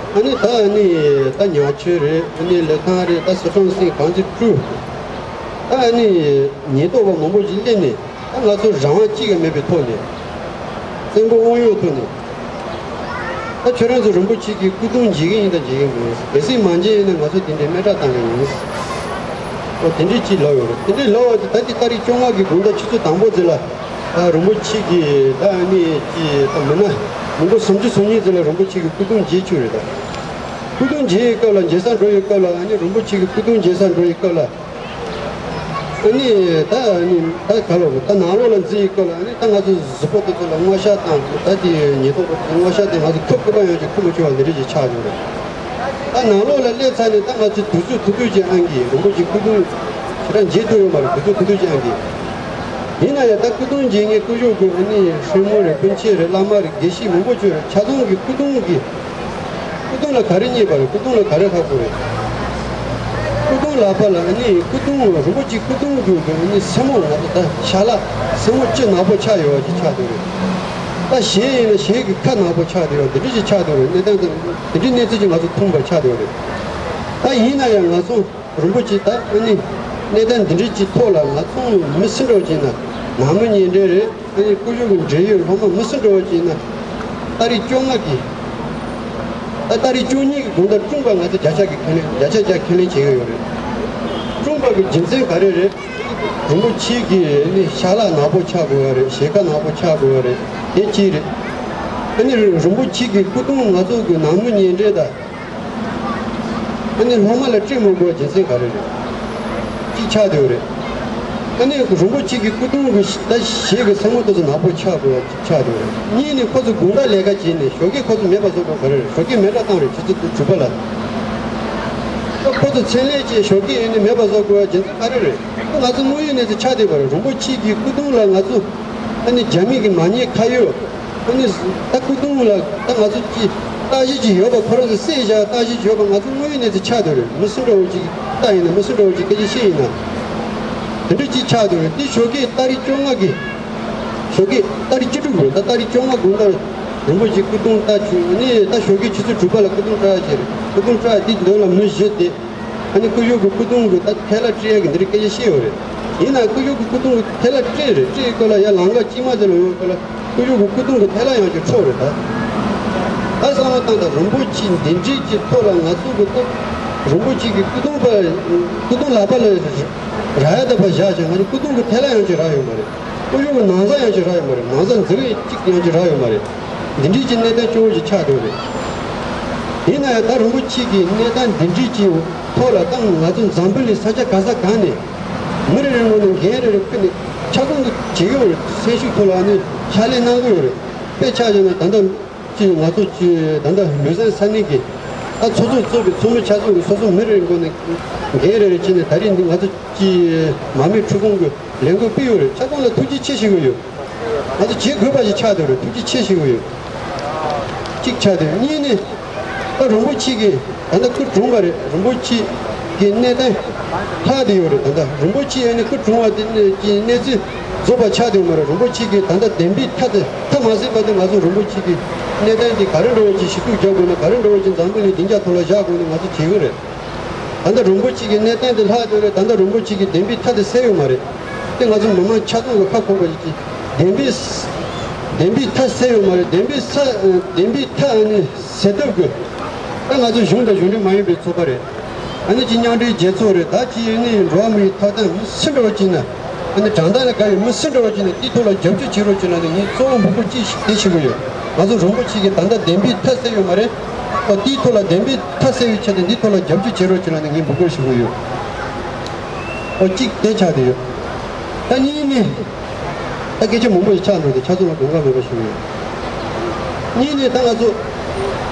ཨ་ནི་ད་ཨ་ནི་ད་ཉག་ཆུ་རེད། ཨ་ནི་ལི་ཐང་རེད། ད་སི་ཁྲོན་སིང་གངས་རྩེ་ཀྲུ་ད་ཨ་ནི་ཉེན་རྟོག་པ་མང་པོ་ཅིག་སླེབས་ནས། ད་ང་ཚོ་རང་དབང་གཅིག་ཀྱང་མེད་པའི་ཐོག་ནས། བཙན་པོ་དབང་ཡོད་ཐོག་ནས། ད་ཁྱོད་རང་ཚོ་རིན་པོ་ཆེ་གི་སྐུ་གདུང་འཇལ་གི་ཡིན་དང་འཇལ་གི་མིན། གལ་སྲིད་མ་འཇལ་ཡིན་ན་ང་ཚོ་དེ་འདྲའི་སྨད་ར་བཏང་གི་ཡིན། ཨོ་དེ་འདྲའི་ཅིག་ལབ་ཡོད་རེད། དེ་འདྲའི་ལབ་པ་དེ་ད་དེ་ཏ་རིག་བཅོ་ལྔ་གི་དགོང་དག་ཆུ་ཚོད་དང་པོ་ཙམ་ལ། ཨ་རིན་པོ་ཆེ་གི་ད་ཨ་ནི་ཅི་ད་མིན་ན། མི་མགོ་སུམ་ཅུ་སོ་གཉིས་ཙམ་ལ་རིན་པོ་ཆེ་གི་སྐུ་གདུང་འཇལ་ཆོག་རེད་ད། སྐུ་གདུང་འཇལ་ཡི་སྐབས་ལ་འཇལ་ས་འགྲོ་ཡི་སྐབས་ལ་ཨ་ནི་རིན་པོ་ཆེ་གི་སྐུ་གདུང་འཇལ་ས་འགྲོ་ཡི་སྐབས་ལ། ཨ་ནི་ད་ཨ་ནི་ད་ག་ལོ་ད་ནང་ལོགས་ལ་འཛུལ་ཡི་སྐབས་ལ་ཨ་ནི་ད་ང་ཚོ་གཟུགས་པོ་དེ་ཚོ་ལ་སྔོ་ཤ་དང་ད་དེ་ཉེན་རྟོག་པ་དེ་སྔོ་ཤ་དེ་ང་ཚོ་ཁུག་ཁུག་པ་ཡོང་ཅིག་ཁུག་མ་ཆོག་པ་འདི་འདྲ་ཅིག་ཆགས་ཡོད་རེད། ད་ནང་ལོགས་ལ་སླེབས་ཚར་ནས་ད་ང་ཚོ་དུས་ཚོད་ཐུང་ཐུང་ཅིག་ཨང་གི་རིན་པོ་ཆེ་སྐུ་གདུང་ཞེ་དྲག་འཇལ་ཐུབ་ཡོད་མ་རེད། དུས་ཚོད་ཐུང་ཐུང་ཅིག་ཨང་གི། ཡིན་ན་ཡང་ད་སྐུ་གདུང་འཇལ་མཁན་སྐུ་ཞབས་ཀྱི་ཨ་ནི་སྲིང་མོ་རེད། སྤུན་མཆེད་རེད། བླ་མ་རེད། དགེ་བཤེས་མང་པོ་ཅིག་རེད། ཆ་ཚང་གི་སྐུ་གདུང་གི་སྐུ་གདུང་ལ་ག་རེ་རྙེད་པ་རེད། སྐུ་གདུང་ལ་ག་རེ་ཧ་གོ་རེད། སྐུ་གདུང་ལག་པ་ལ་ཨ་ནི་སྐུ་གདུང་རིན་པོ་ཆེ་སྐུ་གདུང་གི་ཨ་ནི་སེན་མོ་ང་ཚོ་ད་ཤ་ལག་སེན་མོ་ལྕེ་ནག་པོ་ཆགས་ཡོད་པ་ཅིག་ཆགས་འདུག་རེད། ད་གཞས་ཡིན་ན་གཞས་ཀྱི་ཁ་ནག་པོ་ཆགས་འདུག་ཡོད། དེ་འདྲ་ཞིག་ཆགས་འདུག་རེད། གནས་སྟངས་དེ་འདྲའི་གནས་ཚུལ་ཅིག་ང་ཚོ་མཐོང་པ་ཆགས་འདུག་རེད། ད་ཡིན་ན་ཡང་ང་ཚོ་རིན་པོ་ཆེ་ད་ཨ་ནི་གནས་སྟངས་འདི་འདྲའི་ཅིག་ཐོག་ལ་ང་ཚོ་མི་སུ་འདྲ་བོ་ཅིག་ན་ནང་མི་ཉེ་འབྲེལ་རེད། ཨ་ནི་སྐུ་ཞབས་ཀྱི་འབྲེལ་ཡོད་སློབ་མ་མི་སུ་འདྲ་བོ་ཅིག་ན་ཏ་རིག་བཅོ་ལྔ་གི་ད་ཏ་རིག་བཅུ་གཉིས་ཀྱི་དགོང་དག་སྤྲུལ་པ་ང་ཚོ་བརྒྱ་ཆ་གི་ཁས་ལེན་བརྒྱ་ཆ་བརྒྱ་ཁས་ལེན་བྱེད་ཀྱི་ཡོད་རེད། སྤྲུལ་པ་གི་རྒྱུ་མཚན་ག་རེ་རེད། རིན་པོ་ཆེ་གི་ནི་ཤ་ལག་ནག་པོ་ཆགས་དགོས་པ་རེད། ཞལ་ཁ་ནག་པོ་ཆགས་དགོས་པ་རེད། དེ་གཅིག་རེད། ཨ་ནི་རིན་པོ་ཆེ་གི་སྐུ་གདུང་ང་ཚོ་གི་ནང་མི་ཉེ་འབྲེལ་དང་ཨ་ནི་སློབ་མ་ལ་སྤྲད་མི་དགོས་རྒྱུ་མཚན་ག་རེ་རེད། གཅིག་ཆགས་བསྡད་ཡོད་རེད། ཨ་ནི་རིན་པོ་ཆེ་གི་སྐུ་གདུང་གི་ད་ཞལ་གྱི་ཚང་མ་ཏོག་ཙམ་ནག་པོ་ཆགས་དགོས་ཆགས་འདུག་རེད། གཉིས་ནི་ཁོ་ཚོ་དགུང་ལོ་ལས་ཀ་བྱས་ནས་ཞོགས་ཀས་ཁོ་ཚོ་མེད་པ་བཟོ་དགོས་ག་རེ་རེད། ཞོགས་ཀས་མེ་སྲེག་བཏང་རེད། ཆུ་ཚོད་དྲུག་པ་ལ། ད་ཁོ་ཚོ་མཚན་ལས་ཀྱི་ཞོགས་ཀས་ཡིན་ནི་མེད་པ་བཟོ་དགོས་རྒྱུ་མཚན་ག་རེ་རེད། ང་ཚོ་དངོས་ཡོད་གནས་ཚུལ་ཆགས་བསྡད་པ་རེད། རིན་པོ་ཆེ་གི་སྐུ་གདུང་ལ་ང་ཚོ་ཨ་ནི་རྒྱ་མི་གི་མ་ཉེས་ཁ་གཡོག་ཨ་ནི་ད་སྐུ་གདུང་ལ་ད་ང་ཚོ་ཀྱི་བརྟག་ཞིབ་ཅིག་ཡོད་པ། ཁོ་རང་ཚོ་བསད་བཞག་བརྟག་ཞིབ་ཅིག་ཡོད་པ། ང་ཚོ་དངོས་ཡོད་གནས་ཚུལ་ཆགས་བསྡད་རེད། མི་སུ་འདྲ་བོ་ཅིག་ལྟ་ཡིན་ན། མི་སུ་འདྲ་བོ་ཅིག་སྐད་ཆ་བཤད་ཡིན་ན། དེ་འདྲ་ཅིག་ཆགས་བསྡད་རེད། དེ་ཞོགས་ཀས་ཏ་རིག་བཅོ་ལྔ་གི་ཞོགས་ཀས་ཏ་རིག་བཅུ་དྲུག་རེད། ད་ཏ་རིག་བཅོ་ལྔ་དགོང་དག་རིན་པོ་ཆེ་སྐུ་གདུང་ལྟ་བྱུང་ནས། ད་ཞོགས་ཀས་ཆུ་ཚོད་དྲུག་པ་ལ་སྐུ་གདུང་བཀྲ་ཡག་བྱས་རེད། སྐུ་གདུང་བཀྲ་ཡག་དེའི་མདུན་ལ་མི་བཞི་དེ། ཨ་ནི་སྐུ་ཞབས་ཀྱི་སྐུ་གདུང་གི་ད་ཐལ་བ་སྤྲད་ཡག་གི་འདི་འདྲའི་སྐད་ཆ་བཤད་ཡོད་རེད། ཡིན་ན་སྐུ་ཞབས་ཀྱི་སྐུ་གདུང་གི་ཐལ་བ་སྤྲད་རེད། སྤྲད་སྐོར་ལ་ཡར་ལམ་ཁ་དཀྱིལ་མ་དེ་ལ་ཡོང་སྐོར་ལ་སྐུ་ཞབས་ཀྱི་སྐུ་གདུང་གི་ཐལ་བ་ཡང་ཅིག་འཕྲོག་རེད་ད། ད་བསམ་བློ་བཏང་དང་། རིན་པོ་ཆེ་འདི་འདྲའི་གི་ཐོག་ལ་ང་ཚོ་གི་ཐོག་རིན་པོ་ཆེ་གི་སྐུ་གདུང་པ་སྐུ་གདུང་ལག་པ་ལ་རག་ཡག་དེ་པ་བཞག་བྱས། ང་ཚོ་སྐུ་གདུང་གི་ཐལ་བ་ཡང་ཅིག་རག་ཡོད་མ་རེད། སྐུ་ཞབས་ཀྱི་ན་བཟའ་ཡང་ཅིག་རག་ཡོད་མ་རེད། ན་བཟའ་འཛིན་གྲྭ་གཅིག་ཡང་ཅིག་རག་ཡོད་མ་རེད། འདི་འདྲའི་གི་གནས་སྟངས་སྐྱོ་བོ་ཞིག་ཆགས་འདུག་རེད། ཡིན་ན་ཡང་ད་རིན་པོ་ཆེ་གི་གནས་སྟངས་འདི་འདྲའི་གི་ཐོག་ལ་ད་ང་ཚོ་འཛམ་བུ་གླིང་ས་ཆ་ག་ས་ག་ནས་མི་རེ་རེ་ངོས་ནས་འགན་རེ་རེ་ཁུར་ནས་ཁྱབ་ཁོངས་ཀྱི་བྱེད་ཀྱི་ཡོད་རེད། སེམས་ཤུགས་ཐོག་ལ་ནི་ཕྱག་ལས་གནང་གི་ཡོད་རེད། དཔེ་ཆ་བཞག་ན་ད་ལྟ་ཅི་ང་ཚོ་ཅི་ད་ལྟ་ལུས་སེམས་ས་གནས་ཀྱི་ད་ཚོགས་གཙོ་གཙོས་པའི་ཚོགས་མི་ཆ་ཚང་གི་སོ་སོ་མི་རེ་རེ་ངོས་ནས་འགན་རེ་རེ་བྱས་ནས། ད་རེས་འདི་ང་ཚོ་ཅི་མ་རྨོས་འཁྲུལ་སྤོང་གི་ལས་འགུལ་སྤེལ་ཡོད་རེད། ཆ་ཚང་ལ་ཐུགས་རྗེ་ཆེ་ཞུ་གི་ཡོད། ང་ཚོ་བྱེད་དགོས་པ་ཞིག་ཆགས་བསྡད་རེད། ཐུགས་རྗེ་ཆེ་ཞུ་གི་ཡོད། གཅིག་ཆགས་བསྡད། གཉིས་ནི་ད་རིན་པོ་ཆེ་གིས་ད་ལྟ་སྐུ་གྲོངས་པ་རེད། རིན་པོ་ཆེ་གི་གནས་སྟངས་ལྷག་བསྡད་ཡོད་རེད། ད་ལྟ་རིན་པོ་ཆེ་ཨ་ནི་སྐུ་གྲོངས་པ་དེ་ནི་ཀྱི་གནས་ཚུལ་རྫོགས་པ་ཆགས་བསྡད་ཡོད་མ་རེད། རིན་པོ་ཆེ་གིས་ད་ལྟ་བདེན་པའི་མཐའ་དེ་མཐའ་མ་གསལ་བར་དུ་ང་ཚོ་རིན་པོ་ཆེ་གི་གནས་སྟངས་དེ་ག་རེ་འདྲ་བོ་ཅིག་ཞིབ་འཇུག་རྒྱག་དགོས་ན། ག་རེ་འདྲ་བོ་ཅིག་འཛམ་བུ་གླིང་བདེ་འཇགས་ཐོག་ལ་བཞག་དགོས་ན་ང་ཚོ་བྱེད་ཀྱི་རེད། ད་ལྟ་རིན་པོ་ཆེ་གི་གནས་སྟངས་དེ་ལྷག་བསྡད་རེད། ད་ལྟ་རིན་པོ་ཆེ་གི་བདེན་པའི་མཐའ་དེ་གསལ་ཡོད་མ་རེད། དེ་ང་ཚོ་མི་མང་ཆ་ཚང་གི་ཁ་འཁོར་བ་ཞིག་གིས་བདེན་པའི་བདེན་པའི་མཐའ་གསལ་ཡོད་མ་རེད། བདེན་པའི་ས་བདེན་པའི་མཐའ་ཨ་ནི་གསལ་ཐབས་ཀྱི་ད་ང་ཚོ་གཞུང་དང་གཞུང་འབྲེལ་མ་ཡིན་པའི་ཚོགས་པ་རེད། ཨ་ནི་ཅིག་མཉམ་འབྲེལ་རྒྱལ་ཚོགས་རེད། ད་ཅིག་ཨ་ནི་འགྲོ་བ་མིའི་ཐོབ་ཐང་མི་སུ་འདྲ་བ་ཅིག་ན། ཨ་ནི་དྲང་བདེན་ལ་དགའ་བའི་མི་སུ་འདྲ་བ་ཅིག་ན་དེའི་ཐོག་ལ་རྒྱབ་སྐྱོར་བྱེད་རོགས་བྱེད་ལབ་ནས་ངས་གཙོ་བོ་འབོད་སྐུལ་ཅིག་དེ་ཞུ་གི་ཡོད། ང་ཚོ་རིན་པོ་ཆེ་གིས་ད་ལྟ་བདེན་པའི་མཐའ་གསལ་ཡོད་མ་རེད། ཨོ་དེའི་ཐོག་ལ་བདེན་པའི་མཐའ་གསལ་བའི་ཆེད་དུ་འདིའི་ཐོག་ལ་རྒྱབ་སྐྱོར་བྱེད་རོགས་བྱེད་ལབ་ནས་ངས་འབོད་སྐུལ་ཞུ་གི་ཡོད། ཨོ་གཅིག་དེ་ཆགས་བསྡད་ཡོད། ད་གཉིས་ནི། ད་སྐད་ཆ་མང་པོ་ཞིག་ཆགས་འགྲོ་དེ་ཆ་ཚང་ལ་དགོངས་པ་མེད་པ་ཞུ་གི་ཡོད། གཉིས་ནི་ད་ང་ཚོ་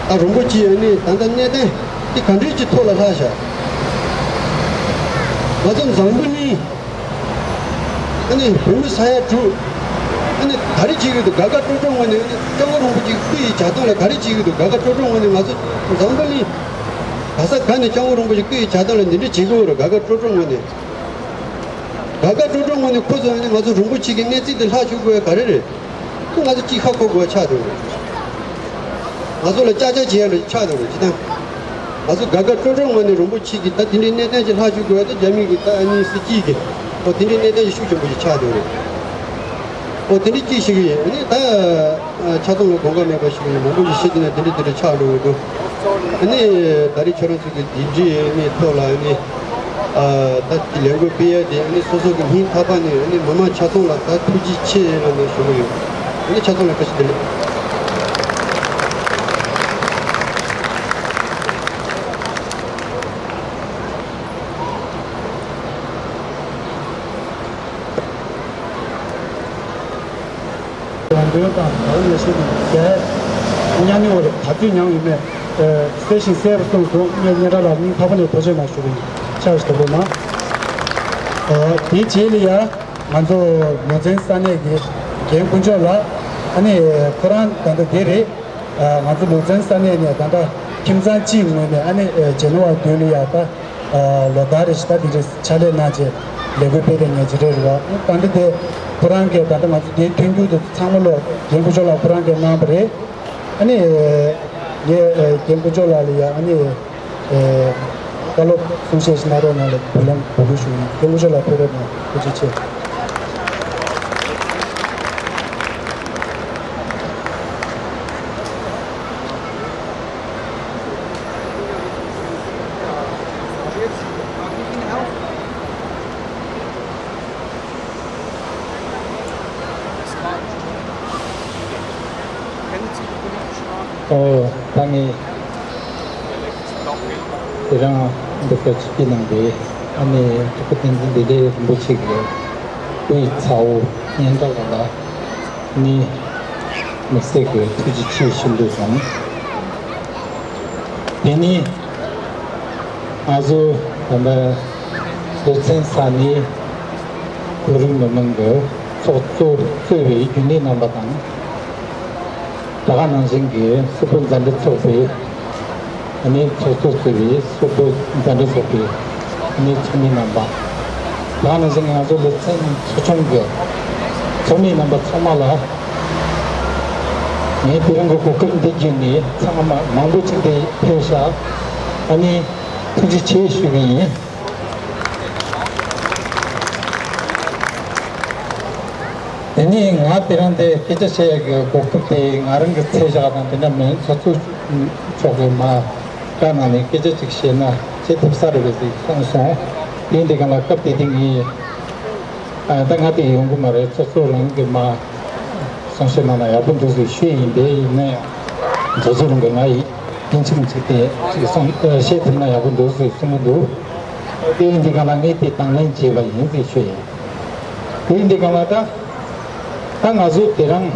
ད་རིན་པོ་ཆེ་ཨ་ནི་ད་ལྟ་གནས་སྟངས་དེ་ག་འདྲའི་ཅིག་ཐོག་ལ་ལྷག་བཞག་ང་ཚོ་འཛམ་བུ་གླིང་ཨ་ནི་བོད་མི་ས་ཡ་དྲུག་ཨ་ནི་ག་རེ་བྱེད་ཀྱི་འདུག་དགའ་དགའ་སྤྲོ་སྤྲོ་ངང་ནས་ཨ་ནི་སྐྱབས་མགོན་རིན་པོ་ཆེ་སྐུ་ཡི་ཕྱག་སྟངས་ལ་ག་རེ་བྱེད་ཀྱི་འདུག་དགའ་དགའ་སྤྲོ་སྤྲོ་ངང་ནས་ང་ཚོ་འཛམ་བུ་གླིང་ག་ས་ག་ནས་སྐྱབས་མགོན་རིན་པོ་ཆེ་སྐུ་ཡི་ཕྱག་སྟངས་ལ་འདི་འདྲ་བྱེད་ཀྱི་ཡོད་རེད། དགའ་དགའ་སྤྲོ་སྤྲོ་ངང་ནས། དགའ་དགའ་སྤྲོ་སྤྲོ་ངང་ནས་ཁོ་ཚོ་ཨ་ནི་ང་ཚོ་རིན་པོ་ཆེ་གི་གནས་ཚུལ་དེ་ལྷག་ཞུ་དགོས་ཡ་ག་རེ་རེད། ཁོ་ང་ཚོ་གཅིག་ཧ་གོ་དགོས་ཡ་ཆགས་འདུག་རེད། ང་ཚོ་ལ་ཅག་ཅག་བྱེད་ཡ་ལ་ཆགས་འདུག་རེད། ཅི་ད། ང་ཚོ་དགའ་དགའ་སྤྲོ་སྤྲོ་ངང་ནས་རིན་པོ་ཆེ་གི་ད་དེ་འདྲའི་གནས་སྟངས་ཅིག་ལྷག་ཞུ་དགོས་ཡ་ད་རྒྱ་མི་གི་ད་ཨ་ནི་སྲིད་སྤྱི་གི་ཨོ་དེ་འདྲའི་གནས་སྟངས་ཅིག་ཤུགས་ཆེན་པོ་ཞིག་ཆགས་འདུག་རེད། ཨོ་དེ་འདྲའི་གཅིག་ཞུ་གི་ཡིན། ཨ་ནི་ད་ཆ་ཚང་ལ་དགོངས་ཀ་མེད་པ་ཞུ་གི་ཡིན། མང་པོ་ཞིག་བཤད་དེ་ན་དེ་འདྲ་དེ་འདྲ་ཆགས་འགྲོ་གི་འདུག་ཨ་ནི་ད་རེས་ཁྱོད་རང་ཚོ་གི་འདི་འདྲའི་ཨ་ནི་ཐོག་ལ་ཨ་ནི། ད་ཀྱི་ལས་འགུལ་སྤེལ་ཡ་དེ་ཨ་ནི་སོ་སོ་གི་སྙིང་ཐག་པ་ནས་ཨ་ནི་མི་མང་ཆ་ཚང་ལ་ད་ཐུགས་རྗེ་ཆེ་ལབ་ནས་ཞུ་གི་ཡོད། ཨ་ནི་ཆ་ཚང་ལ་བཀྲ་ཤིས་བདེ་ལེགས། དགོངས་དོན་དང་བར་ལས་ཤིག་རྒྱལ་གཉའ་གནོན་བར་ག་ཚོད་མྱངས་ཡོད་མེད་གསལ་ཞིང་གསལ་བར་གསུངས་སོང་། ངས་སྙན་གྲགས་ལ་སྙིང་ཐག་པ་ནས་ཐུགས་རྗེ་གནང་ཞུ་གི་ཡིན། ཕྱག་ཞུ་དགོས་ན། དེའི་རྗེས་ལ་ཡ་ང་ཚོ་ལུང་ཚན་ས་གནས་ཀྱི་རྒན་དཀོན་མཆོག་ལགས་ཨ་ནི་ཁོ་རང་ད་ལྟ་འདི་རེད། ང་ཚོ་ལུང་ཚན་ས་གནས་ནས་ད་ལྟ་ཁྱིམ་ཚང་གཅིག་ངོས་ནས་ཨ་ནི་ཇེ་ནོ་བ་མདུན་ལ་ཡ་ད། ལོ་ལྟར་རེ་བཞིན་ད་འདི་འདྲའི་ཕྱག་ལས་གནང་བྱས་ལས་འགུལ་སྤེལ་བསྡད་མཁན་ཅིག་རེད། རེད་བ། ད་འདི་དེ་ཁོ་རང་གིས་ད་ལྟ་ང་ཚོ་དེའི་མཐུན་འགྱུར་དེ་ཚང་མ་ལོ་རྒན་དཀོན་མཆོག་ལགས་ཁོ་རང་གིས་གནང་བ་རེད། ཨ་ནི་ངས་རྒན་དཀོན་མཆོག་ལགས་ལ་ཡ་ཨ་ནི་བཀའ་སློབ་གསུང་བཤད་ཞིག་གནང་རོགས་གནང་ལ་འབུལ་ལམ་འབུལ་དགོས་ཞུ་ཡིན། རྒན་དཀོན་མཆོག་ལགས་ཕེབས་རོགས་གནང་། ཐུགས་རྗེ་ཆེ། ཨོ། ད་ངས་དེ་རང་འདི་ག་ཅིག་གི་ནང་དེ་ཨ་ནི་ཐུགས་ཁུར་བསྟན་འཛིན་བདེ་ལེགས་རིན་པོ་ཆེ་གི་ བོད་ཚ་བོ་སྙན་གྲགས་ལགས་ནི་དམིགས་བསལ་གྱི་ཐུགས་རྗེ་ཆེ་ཞུ་འདོད་དང་། དེ་ནས་ང་ཚོ་ད་ལྟ་སློབ་ཚན་ས་ནས་བོད་རིགས་མི་མང་གི་ཚོགས་གཙོ་གཙོས་པའི་རྒྱུན་ལས་རྣམ་པ་དང་། ད་ག་ནང་བཞིན་གྱི་སུད་བོད་མཛའ་འབྲེལ་ཚོགས་པའི་ཨ་ནི་ཚོགས་གཙོ་གཙོས་པའི་སུད་བོད་མཛའ་འབྲེལ་ཚོགས་པའི་ཨ་ནི་ཚོགས་མི་རྣམ་པ། ད་ག་ནང་བཞིན་ང་ཚོ་སློབ་ཚན་ཚོ་ཆུང་གི་ཚོགས་མི་རྣམ་པ་ཚང་མ་ལ། ངས་དེ་རིང་གི་གོ་སྐབས་འདི་བརྒྱུད་ནས་ཚང་མ་མང་པོ་ཅིག་འདིར་ཕེབས་ཤག་ཨ་ནི་ཐུགས་རྗེ་ཆེ་ཞུ་གི་ཡིན། དེ་ནས་ང་དེ་རིང་འདིར་སྐད་ཆ་བཤད་ཡག་གི་གོ་སྐབས་དེ་ང་རང་གི་ཚད་བཞག་དང་དེ་འདྲ་མིན། ཚོགས་གཙོ་མཆོག་གིས་མ་བཀའ་གནང་ནས་སྐད་ཆ་ཅིག་བཤད་ན་བྱེད་ཐུབ་ས་རེད་པས་ཟེར་གསུངས་སོང་། དེ་འདི་གང་ལ་སྐབས་དེ་དུས་ངས་ཨ་ད་ང་དེ་ཡོང་གི་མ་རེད། ཚོགས་གཙོ་རང་གིས་མ་གསུང་བཤད་གནང་ན་ཡག་པོ་འདུག་ཟེར་ཞུས་ཡིན། དེ་ཡིན་ན་ཡང་ཚོགས་གཙོ་རང་གིས་ང་ཡིན་ཕྱིན་ཅིག་དེ་ཅིག་གསུང་བཤད་ཐུབ་ན་ཡག་པོ་འདུག་ཟེར་གསུང་གི་འདུག་དེ་ཡིན་དུས་གང་ལ་ངས་དེ་དང་ལེན་བྱས་པ་ཡིན་ཟེར་ཞུས་ཡིན། དེ་ཡིན་དུས་གང་ལ་ད་ད་ང་ཚོ་དེ་རིང་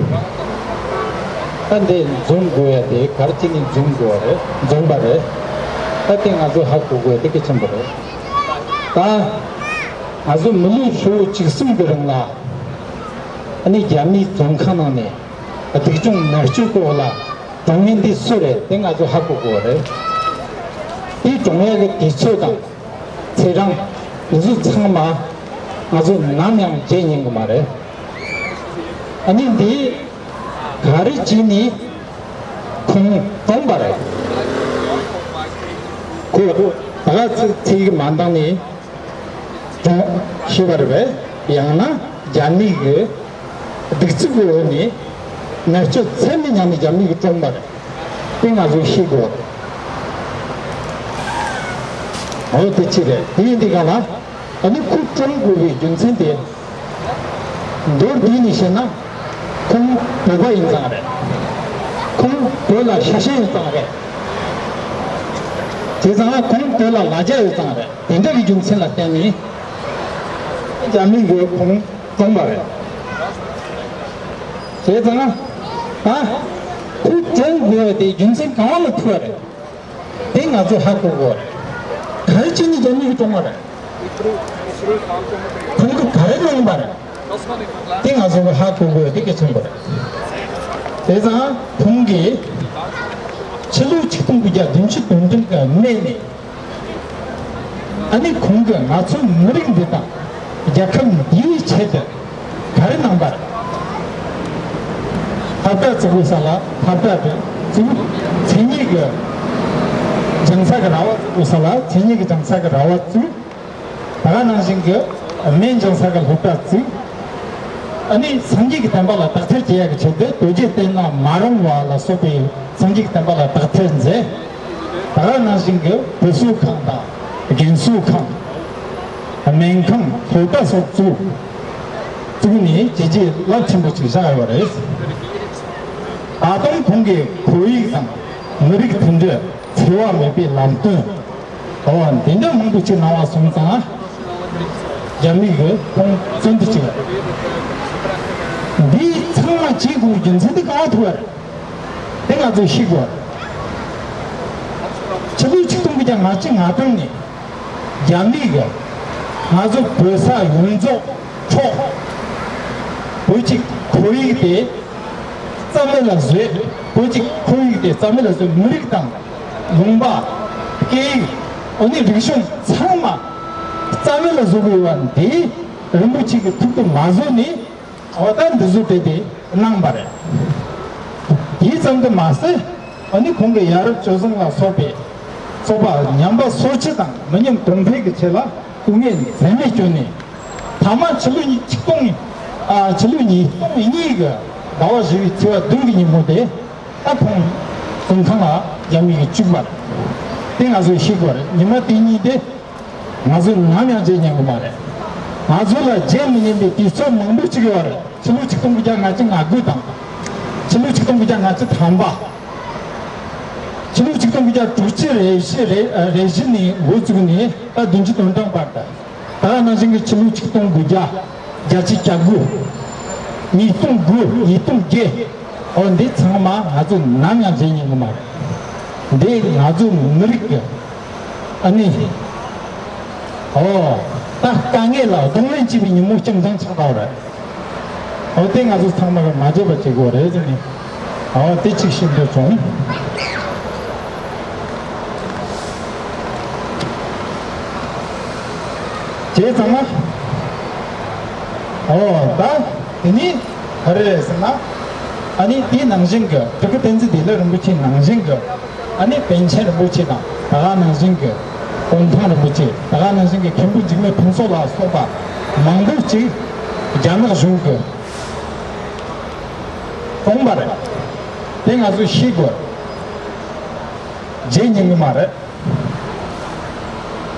ད་འདི་འཛོམས་དགོས་ཡ་དེ་ག་རེ་བྱས་ནས་འཛོམས་དགོས་པ་རེད། འཛོམས་པ་རེད། ད་དེ་ང་ཚོ་ཧ་གོ་དགོས་ཡ་དེ་གལ་ཆེན་པོ་རེད། ད་ང་ཚོ་མི་ལོ་ཧྲིལ་བོ་བཅུ་གསུམ་གྱི་རིང་ལ་ཨ་ནི་རྒྱ་མིའི་བཙོན་ཁང་ནང་ནས་སྡུག་སྦྱོང་མནར་གཅོད་འོག་ལ་གྲོངས་མཁན་འདི་སུ་རེད། དེ་ང་ཚོ་ཧ་གོ་དགོས་པ་རེད། དེ་གྲོངས་ཡག་གི་དུས་ཚོད་དང་ཚེས་གྲངས་འདི་ཚོ་ཚང་མ་ང་ཚོ་ནམ་ཡང་བརྗེད་ཉན་གི་མ་རེད། ཨ་ནི་འདི་ག་རེ་བྱས་ནས་ཁོང་གྲོངས་པ་རེད། ཁོ་ད་ག་ཚེ་ཚེ་གི་མ་འདང་ནས་གྲོངས་ཤི་བ་རེད་པས། ཡང་ན་རྒྱ་མི་གི་སྡུག་རྩུབ་ཀྱི་འོག་ནས་མནར་གཅོད་ཚད་མེད་མྱངས་ནས་རྒྱ་མི་གིས་བཀྲོངས་པ་རེད། དེ་ང་ཚོས་ཤེས་དགོས་རེད། འོ་དེ་ཅི་རེད། དེ་ཡིན་དུས་གང་ལ་ཨ་ནི་ཁོ་བཀྲོངས་དགོས་པའི་རྒྱུ་མཚན་དེ། མདོར་བསྡུས་ནས་བཤད་ན་ཁོང་བོད་པ་ཡིན་ཙང་རེད། ཁོང་བོད་ལ་ཤ་ཞེན་ཡོད་ཙང་རེད། བྱས་ཙང་ཁོང་བོད་ལ་ལ་རྒྱ་ཡོད་ཙང་རེད། དེ་འདྲ་གི་རྒྱུ་མཚན་ལ་བརྟེན་ནས་རྒྱ་མི་གིས་ཁོང་བཀྲོངས་པ་རེད། བྱས་ཙང་ད་ཁོ་བཀྲོངས་དགོས་པ་དེ་རྒྱུ་མཚན་གང་ལ་ཐུག་པ་རེད། དེ་ང་ཚོས་ཧ་གོ་དགོས་རེད། ག་རེ་བྱས་ནས་རྒྱ་མི་གིས་བཀྲོངས་པ་རེད། ཁོང་གིས་ག་རེ་གནང་པ་རེད། དེ་ང་ཚོས་ཧ་གོ་དགོས་དེ་གལ་ཆེན་པོ་རེད། བྱས་ཙང་ཁོང་གིས་ཕྱི་ལོ་ཆིག་སྟོང་དགུ་བརྒྱ་བདུན་ཅུ་དོན་བདུན་གྱི་སྨད་ནས། ཨ་ནི་ཁོང་གིས་ང་ཚོའི་མི་རིགས་འདི་དང་རྒྱལ་ཁབ་འདིའི་ཆེད་དུ་ག་རེ་གནང་པ་རེད། ལྷ་བྲག་བཙུགས་དགོས་ས་ལ་ལྷ་བྲག་བཙུགས། མཚན་ཉིད་ཀྱི་སྦྱིན་ས་གི་ར་བ་བཙུགས་དགོས་ས་ལ་མཚན་ཉིད་ཀྱི་སྦྱིན་ས་གི་ར་བ་བཙུགས། ད་ག་ནང་བཞིན་གྱི་སྨན་སྦྱིན་ས་གི་སློབ་གྲྭ་བཙུགས། ཨ་ནི་སངས་རྒྱས་ཀྱི་བསྟན་པ་ལ་དག་ཐེར་བྱེད་ཡག་གི་ཆེད་དུ་རྡོ་རྗེ་གདན་ལ་མ་རུང་བ་ལ་སོགས་པའི་སངས་རྒྱས་ཀྱི་བསྟན་པ་ལ་དག་ཐེར་མཛད། ད་ག་ནང་བཞིན་གྱི་བུ་གསོ་ཁང་དང་རྒན་གསོ་ཁང་། སྨན་ཁང་། སློབ་གྲྭ་སོགས་བཙུགས། བཙུགས་ནས་བྱས་རྗེས་རླབས་ཆེན་པོ་ཅིག་བཞག་ཡོད་པ་རེད། ད་དུང་ཁོང་གིས་བོད་ཡིག་དང་མི་རིགས་མཐུན་སྒྲིལ། འཚེ་བ་མེད་པའི་ལམ་སྟོན། འོ་འདི་འདྲ་མང་པོ་ཅིག་གནང་བ་སོང་ཙང་། རྒྱ་མི་གིས་ཁོང་བཙོན་དུ་བཅུག་པ་རེད། འདི་ཚང་མ་བྱེད་དགོས་རྒྱུ་མཚན་འདི་གང་ཐུག་པ་རེད། དེ་ང་ཚོས་ཤེས་དགོས། ཕྱི་ལོ་ཆིག་སྟོང་དགུ་བརྒྱ་ང་གཅིག་ང་གྲངས་ནས་རྒྱ་མི་གིས་ང་ཚོ་བོད་ས་ཡོངས་རྫོགས་འཕྲོག་བོད་ཀྱི་ཁོར་ཡུག་དེ་རྩ་མེད་ལ་བཟོས། བོད་ཀྱི་ཁོར་ཡུག་དེ་རྩ་མེད་ལ་བཟོས། མི་རིགས་དང་ལུང་པ། སྐད་ཡིག་ཨ་ནི་རིག་གཞུང་ཚང་མ་རྩ་མེད་ལ་བཟོ་དགོས་པ་འདི་རིན་པོ་ཆེ་གི་ཐུགས་དུ་མ་བཟོད་ནས། འོ་ད་འདི་ཚོ་དེ་དེ་གནང་བ་རེད། དེ་ཙམ་དུ་མ་ཟད། ཨ་ནི་ཁོང་གིས་ཡ་རབས་སྤྱོད་བཟང་ལ་སོགས་པའི་ཚོགས་པ་ཉམས་པ་སོར་ཆུད་དང་མི་ཉམས་གོང་འཕེལ་གྱི་ཆེད་ལ་ཐུགས་ངལ་འཛེམས་མེད་བསྐྱོན་ནས། ཐ་མ་ཕྱི་ལོ་ཉིས་ཆིག་སྟོང་ཨ་ཕྱི་ལོ་ཉིས་སྟོང་གཉིས་ཀྱི་ཟླ་བ་བཞི་པའི་ཚེས་པ་བདུན་གྱི་ཉིན་མོ་དེ་ད་ཁོང་བཙོན་ཁང་ལ་རྒྱ་མི་གིས་བཅུག་པ་རེད། དེ་ང་ཚོས་ཤེས་དགོས་རེད། ཉི་མ་དེ་གཉིས་དེ། ང་ཚོས་ནམ་ཡང་བརྗེད་ཉན་གི་མ་རེད། ང་ཚོ་ལ་བརྗེད་མི་ཉན་པའི་དུས་ཚོད་མང་པོ་ཅིག་ཡོད་རེད། ཕྱི་ལོ་ཆིག་སྟོང་དགུ་བརྒྱ་ལྔ་བཅུ་ང་དགུ་དང་། ཕྱི་ལོ་ཆིག་སྟོང་དགུ་བརྒྱ་ལྔ་བཅུ་ཐམ་པ། ཕྱི་ལོ་ཆིག་སྟོང་དགུ་བརྒྱ་དྲུག་ཅུ་རེ་བཞི་རེ་རེ་བཞི་ནས་འགོ་བཙུགས་ནས་ད་བདུན་ཅུ་དོན་གྲངས་བར་དུ། ད་ག་ནང་བཞིན་གྱི་ཕྱི་ལོ་ཆིག་སྟོང་དགུ་བརྒྱ་ བརྒྱད་ཅུ་གྱ་དགུ། ཉིས་སྟོང་དགུ། ཉིས་སྟོང་བརྒྱད། ཨོ་འདི་ཚང་མ་ང་ཚོ་ནམ་ཡང་བརྗེད་ཉན་གི་མ་རེད། འདི་ང་ཚོ་མི་རིགས་ཀྱི་ཨ་ནི། ཨོ། ད་དཀའ་ངལ་ལ་གདོང་ལེན་བྱེད་པའི་ཉིན་མོ་རྐྱང་རྐྱང་ཆགས་པ་རེད། ཨོ་དེ་ང་ཚོ་ཚང་མ་གི་མ་བརྗེད་པ་བྱེད་དགོས་རེད་ཟེར་ནས། ཨོ་དེ་གཅིག་ཞུ་འདོད་བྱུང་། བྱས་ཙང་ན། ཨོ་ད་དེ་ནི་ག་རེ་རེད་ཟེར་ན། ཨ་ནི་དེའི་ནང་བཞིན་གྱི་སྤྲུལ་སྐུ་བསྟན་འཛིན་བདེ་ལེགས་རིན་པོ་ཆེའི་ནང་བཞིན་གྱི། ཨ་ནི་པཎ་ཆེན་རིན་པོ་ཆེ་དང་ད་ག་ནང་བཞིན་གྱི་གུང་ཐང་རིན་པོ་ཆེ། ད་ག་ནང་བཞིན་གྱི་མཁན་པོ་འཇིགས་མེད་ཕུན་ཚོགས་ལ་སོགས་པ་མང་པོ་ཅིག་རྒྱ་ནག་གཞུང་གིས་བཀྲོངས་པ་རེད། དེ་ང་ཚོས་ཤེས་དགོས། བརྗེད་ཉན་གི་མ་རེད།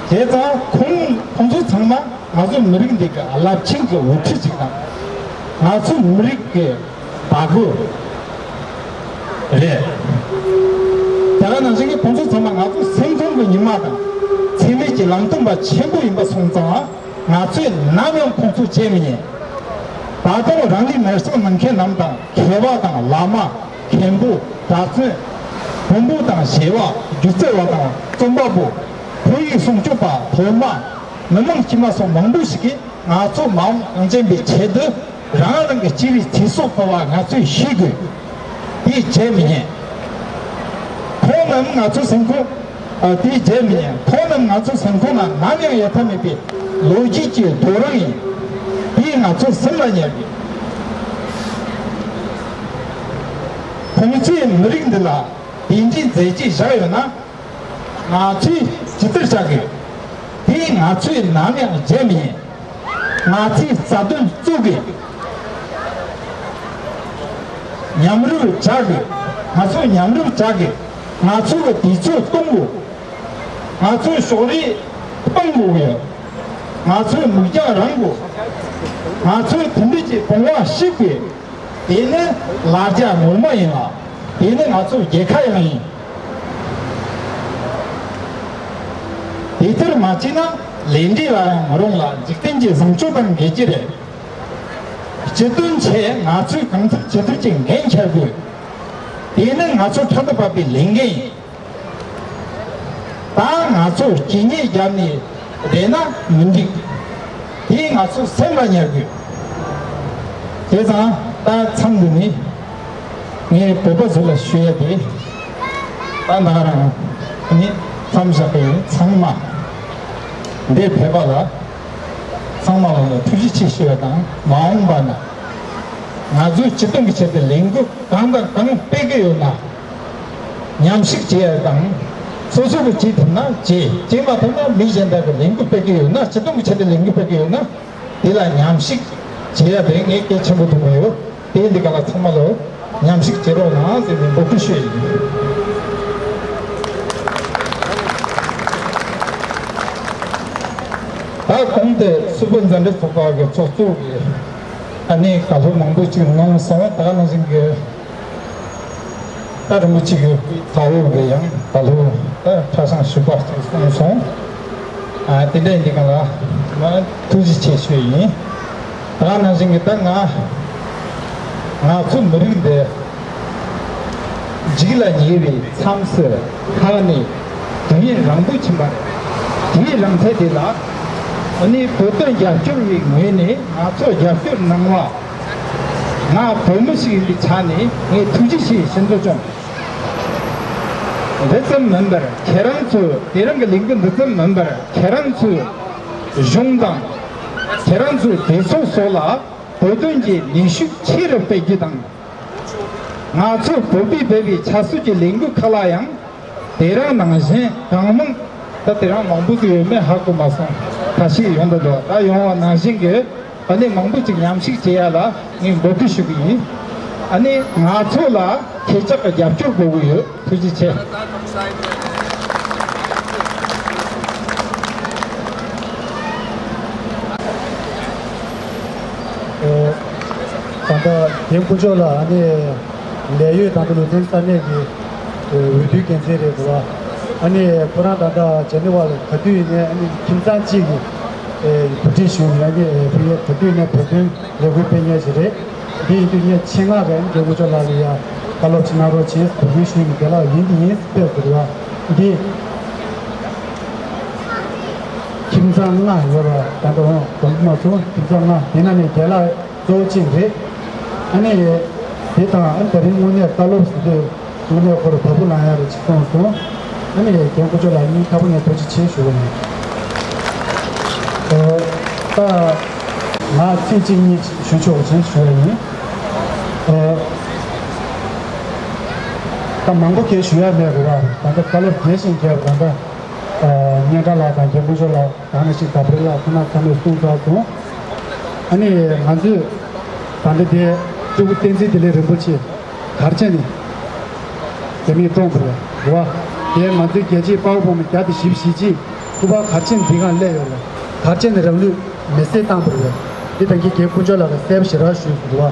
བྱས་ཙང་ཁོང་ཁོང་ཚོ་ཚང་མ་ང་ཚོ་མི་རིགས་འདི་གི་རླབས་ཆེན་གྱི་དབུ་ཁྲིད་ཅིག་དང་། ང་ཚོ་མི་རིགས་ཀྱི་བ་སྤུ་རེད། དེ་ག་ནང་བཞིན་གྱི་ཁོང་ཚོ་ཚང་མ་ང་ཚོ་སེམས་ཁོང་གི་ཉི་མ་དང་འཚེ་མེད་ཀྱི་ལམ་སྟོན་པ་ཆེན་པོ་ཡིན་པ་སོང་ཙང་། ང་ཚོས་ནམ་ཡང་ཁོང་ཚོ་བརྗེད་མི་ཉན། ད་དུང་རང་ལུས་མེར་སྲེག་གནང་མཁན་རྣམས་དང་མཁས་པ་དང་བླ་མ། མཁན་པོ། གྲྭ་བཙུན། བོན་པོ་དང་བྱེས་པ། སྒྱུ་རྩལ་བ་དང་རྩོམ་པ་པོ། བོད་ཡིག་སྲུང་སྐྱོབ་པ། སློབ་མ། མི་མང་དཀྱུས་མ་སོགས་མང་པོ་ཞིག་གིས་ང་ཚོ་མ་འོངས་གངས་ཅན་པའི་ཆེད་དུ་རང་རང་གི་སྐྱེ་བའི་ཚེ་སྲོག་ཕུལ་བ་ང་ཚོས་ཤེས་དགོས། དེ་བརྗེད་མི་ཉན། ཁོང་རྣམས་ང་ཚོའི་སེམས་ཁོང་། ཨ། དེ་བརྗེད་མི་ཉན། ཁོང་རྣམས་ང་ཚོའི་སེམས་ཁོང་ན་ནམ་ཡང་ཡལ་ཐབས་མེད་པའི་ལོ་རྒྱུས་ཀྱི་རྡོ་རིང་ཡིན། དེ་ང་ཚོ་སེམས་ལ་ཉར་དགོས། ཁོང་ཚོས་མི་རིགས་འདི་ལ་དེ་འདྲའི་མཛད་རྗེས་བཞག་ཡོད་ན། ང་ཚོས་ཇི་ལྟར་བྱ་དགོས། དེ་ང་ཚོས་ནམ་ཡང་བརྗེད་མི་ཉན། ང་ཚོས་རྩ་དོན་རྩོད་དགོས། མཉམ་རུབ་བྱ་དགོས། ང་ཚོས་མཉམ་རུབ་བྱ་དགོས། ང་ཚོ་གི་དུས་ཚོད་གཏོང་དགོས། ང་ཚོས་ཕྱོགས་རིས་སྤང་དགོས་ཡོད། ང་ཚོས་མིག་རྒྱང་རིང་དགོས། ང་ཚོས་དེ་འདྲ་ཅིག་དཔུང་བ་གཤིབ་དགོས། དེ་ནི་ལ་རྒྱ་ངོ་མ་ཡིན་ལ། དེ་ནི་ང་ཚོའི་རྒྱལ་ཁ་ཡང་ཡིན། དེ་ལྟར་མ་བྱས་ན་ལས་འབྲས་ལ་ཡང་མི་རུང་ལ། འཇིག་རྟེན་གྱི་བཟང་སྤྱོད་དང་འགལ་གྱི་རེད། སྤྱི་དོན་ཆེད་ང་ཚོས་གང་ཐུབ་ཅི་ཐུབ་ཀྱིས་འགན་འཁྱེར་དགོས། དེ་ནི་ང་ཚོ་ཕྲག་ཏུ་བབས་པའི་ལས་འགན་ཡིན། ད་ང་ཚོ་སྐྱེ་ཉེས་བརྒྱབ་ནས་བསྡད་ན་མི་འགྲིག། དེ་ང་ཚོ་སེམས་ལ་ཉར་དགོས། དེ་ཙང་ད་མཚམས་འདི་ནས་ངས་བོད་པ་ཚོ་ལ་ཞུ་ཡ་དེ། ད་ང་རང་ནི་མཚམས་བཞག་གི་ཡིན། ཚང་མ་འདིར་ཕེབས་པ་ལ་ཚང་མ་ལ་ཐུགས་རྗེ་ཆེ་ཞུ་ཡ་དང་། མ་འོངས་པ་ན་ང་ཚོའི་སྤྱི་དོན་གྱི་ཆེད་དུ་ལས་འགུལ་གང་དང་གང་སྤེལ་གི་ཡོད་ན། མཉམ་ཞུགས་བྱེད་ཡ་དང་། སོ་སོ་གི་བྱེད་ཐུབ་ན་བྱེད། བྱེད་མ་ཐུབ་ན་མི་གཞན་དག་གི་ལས་འགུལ་སྤེལ་གི་ཡོད་ན། སྤྱི་དོན་གྱི་ཆེད་དུ་ལས་འགུལ་སྤེལ་གི་ཡོད་ན། དེ་ལ་མཉམ་ཞུགས་བྱེད་ཡ་དེ་ངས་གལ་ཆེན་པོ་མཐོང་གི་ཡོད། དེ་འདི་ག་ལ་ཚང་མ་ལོ་མཉམ་ཞུགས་བྱེད་རོགས་གནང་ཟེར་ནས་འབོད་སྐུལ་ཞུ་ཡ་ཡིན། ད་གོང་དེ་སུ་བོད་མཛའ་འབྲེལ་ཚོགས་པ་གི་ཚོགས་གཙོ་གི་ཨ་ནི་བཀའ་སློབ་མང་པོ་ཅིག་གནང་སོང་། ད་ག་ནང་བཞིན་གི་ད་རིན་པོ་ཆེ་གི་ཚ་བོ་གི་ཡང་ད་ལོ་ད་ཁྲ་ཤང་ཞུ་བ་ཅིག་གསུངས་སོང་། ཨ་དེ་འདྲ་ཡིན་དུས་གང་ལ་མ་ཐུགས་རྗེ་ཆེ་ཞུ་ཡིན། ད་ག་ནང་བཞིན་གི་ད་ང་ང་ཚོ་མི་རིགས་འདི་འཇིག་ལ་ཉེ་བའི་མཚམས་སུ་ལྷག་ནས་དུས་ཡུན་རིང་པོ་ཕྱིན་པ་རེད། དུས་ཡུན་རིང་ཚད་དེ་ལ་ཨ་ནི་བོད་དོན་རྒྱབ་སྐྱོར་བའི་ངོས་ནས་ང་ཚོ་རྒྱབ་སྐྱོར་གནང་བ། ང་བོད་མི་ཞིག་ཡིན་པའི་ཆ་ནས་ངས་ཐུགས་རྗེ་ཆེ་ཞུ་འདོད་བྱུང་། འདི་ཙམ་མིན་པར་ཁྱེད་རང་ཚོས་དེ་རིང་གི་ལས་འགུལ་འདི་ཙམ་མིན་པར་ཁྱེད་རང་ཚོའི་གཞུང་དང་། ཁྱེད་རང་ཚོའི་སྡེ་ཚོགས་སོགས་ལ་བོད་དོན་གྱི་ནུས་ཤུགས་ཆེ་རུ་སྤེལ་རྒྱུ་དང་། ང་ཚོ་བོད་པའི་སྦས་པའི་ཆབ་སྲིད་ཀྱི་ལས་འགུལ་ཁག་ལ་ཡང་དེ་རིང་ནང་བཞིན་གང་མང་། ད་དེ་རིང་མང་པོ་ཟིག་ཡོད་མེད་ཧ་གོ་མ་སོང་། ཁ་ཤས་ཡོང་འདུག་ད་ཡོང་བ་ནང་བཞིན་གྱི་ཨ་ནི་མང་པོ་ཅིག་མཉམ་ཞུགས་བྱེད་ཡ་ལ་ངས་འབོད་སྐུལ་ཞུ་གི་ཡིན། ཨ་ནི་ང་ཚོ་ལ་ཁྱེད་ཅག་གི་རྒྱབ་སྐྱོར་དགོས་ཀྱི་ཡོད། ཐུགས་རྗེ་ཆེ། ད་ལྟ་རྒན་དཀོན་མཆོག་ལ་ཨ་ནི་ལས་ཡོད་ད་ལྟ་ལུང་ཚན་ས་གནས་ཀྱི་འོས་བསྡུའི་འགན་འཛིན་རེད་འདུག་བ། ཨ་ནི་ཁོ་རང་ད་ལྟ་ཇེ་ནི་ཝ་ལ་ག་དུས་ཡིན་ནའི་ཨ་ནི་ཁྱིམ་ཚང་གཅིག་གི་ གོ་སྒྲིག་ཞུས་ནས་ཕ་གིའི་ག་དུས་ནས་བོད་དོན་ལས་འགུལ་སྤེལ་མཁན་ཞིག་རེད། འདི་ཡིན་དུས་ངས་ཆེད་མངགས་རང་རྒྱལ་ཀུན་སྤྱོད་ལགས་ལ་ཡང་བཀའ་སློབ་ཅིག་གནང་རོགས་བྱེད་གོ་སྒྲིག་ཞུས་ནས་རྒན་ལགས་ཡིན་དུས་ཡིན་ཕེབས་ཟེར་བ་འདི། ཁྱིམ་ཚང་ལྔ་ཡོད་པ་ད་ལྟ་འོང་དགོངས་པ་མ་ཚོམ་ཁྱིམ་ཚང་ལྔ་དེ་ན་ནས་རྒན་ལགས་གཙོ་བོ་གཅིག་རེད། ཨ་ནི་དེ་དང་ཨ་ནི་ད་རིང་དངོས་གནས་བཀའ་སློབ་ཟེར་དུས་དངོས་གནས་ཁོ་རང་བ་སྤུ་ལངས་ཡ་རེ་ཅིག་གསུངས་སོང་། ཨ་ནི་རྒན་ཀུན་སྤྱོད་ལགས་སྙིང་ཐག་པ་ནས་ཐུགས་རྗེ་ཆེ་ཞུ་གི་ཡིན། ཨ་ད་ང་ཚིག་གཅིག་གཉིས་ཞུ་ཆོག་ཅིག་ཞུ་ཡ་ཡིན། ཨ་ད་མང་པོ་གས་ཞུ་ཡ་མེད་རེད་བ། ད་ལྟ་བཀའ་སློབ་རྒྱས་ཤིང་རྒྱས་པ་ད་ལྟ་སྙན་གྲགས་ལགས་དང་རྒན་ཀུན་སྤྱོད་ལགས་ད་ནང་བཞིན་དགའ་འཕེལ་ལགས་ཁོང་རྣམ་ཚང་མས་གསུངས་ཚར་སོང་། ཨ་ནི་ང་ཚོས་ད་ལྟ་དེ་སྤྲུལ་སྐུ་བསྟན་འཛིན་བདེ་ལེགས་རིན་པོ་ཆེ་ག་རེ་བྱས་ནས་རྒྱ་མིས་བཀྲོངས་པ་རེད་བ། དེ་ང་ཚོའི་རྒྱལ་གཅེས་དཔའ་བོ་དཔའ་མོ་བརྒྱ་དང་བཞི་བཅུ་ཞེ་གཅིག་སྐུ་པར་ག་རེ་བྱས་ནས་འདི་སྒང་སླེབས་ཡོད་རེད། ག་རེ་བྱས་ནས་རང་ལུས་མེར་སྲེག་བཏང་པ་རེད། འདི་ད་གིན་རྒན་ཀུན་སྤྱོད་ལགས་ཀྱིས་གསལ་པོ་ཞེ་དྲག་ཞུས་སོང་བ།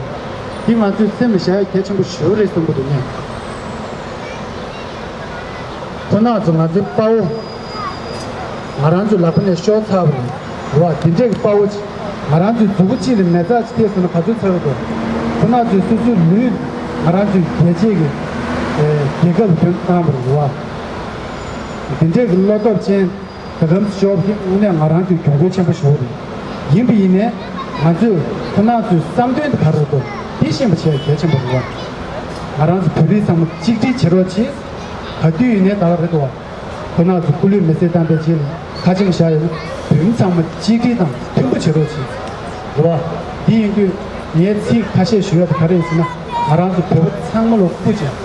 འདི་ང་ཚོའི་སེམས་ལ་བཞག་ཡ་གལ་ཆེན་པོ་ཞེ་པོ་རེད་བསམ་གྱི་འདུག་ངས། ཁོ་རང་ཚོ་ང་ཚོའི་དཔའ་བོ། ང་རང་ཚོའི་ལག་པ་ནས་ཤོར་ཚར་བ་རེད། རེད་བ། དེ་འདྲས་ཀྱི་དཔའ་བོ་ཅིག་ང་རང་ཚོའི་མཛུབ་གུ་གཅིག་ལ་མེ་སྟག་ཅིག་ཐེབས་སོང་ན་ག་ཚོད་ཚ་གི་འདུག་ཁོ་རང་ཚོས་སོ་སོའི་ལུས་ང་རང་ཚོའི་རྒྱལ་གཅེས་ཀྱི་ཨེ་རྒྱལ་ཁབ་ལ་བཏོན་བཏང་བ་རེད་བ། དེ་འདྲས་ཀྱི་བློ་སྟོབས་ཅན་ད་གམ་ཤོབ་ཀྱི་དངོས་གནས་ང་རང་ཚོའི་གྱོང་གུད་ཆེན་པོ་ཞིག་རེད། ཡིན་པ་ཡིན་ནའི་ང་ཚོས་ཁོ་རང་ཚོའི་བསམ་དོན་དེ་ག་རེ་འདུག་དེ་ཤེས་པ་བྱས་གལ་ཆེན་པོ་རེད་བ། ང་རང་ཚོ་བོད་རིགས་ཚང་མ་གཅིག་སྒྲིལ་བྱེད་རོགས་བྱེད། ག་དུས་ཡིན་ནའི་ད་ག་རེད་བ། ཁོ་རང་ཚོ་སྐུ་ལུས་མེ་སྲེག་བཏང་པའི་རྗེས་ལ་ཁ་ཆེམས་བཞག་ཡོད་ན་བོད་མི་ཚང་མ་གཅིག་སྒྲིལ་དང་མཐུན་པོ་བྱེད་རོགས་བྱེད། རེད་བ། འདི་ཡིན་དུས་ངས་ཚིག་ཁ་ཤས་ཞུ་ཡ་དེ་ག་རེ་ཡིན་ཟེར་ན་ང་རང་ཚོ་བོད་པ་ཚང་མ་ལ་སྐུ་མཁྱེན།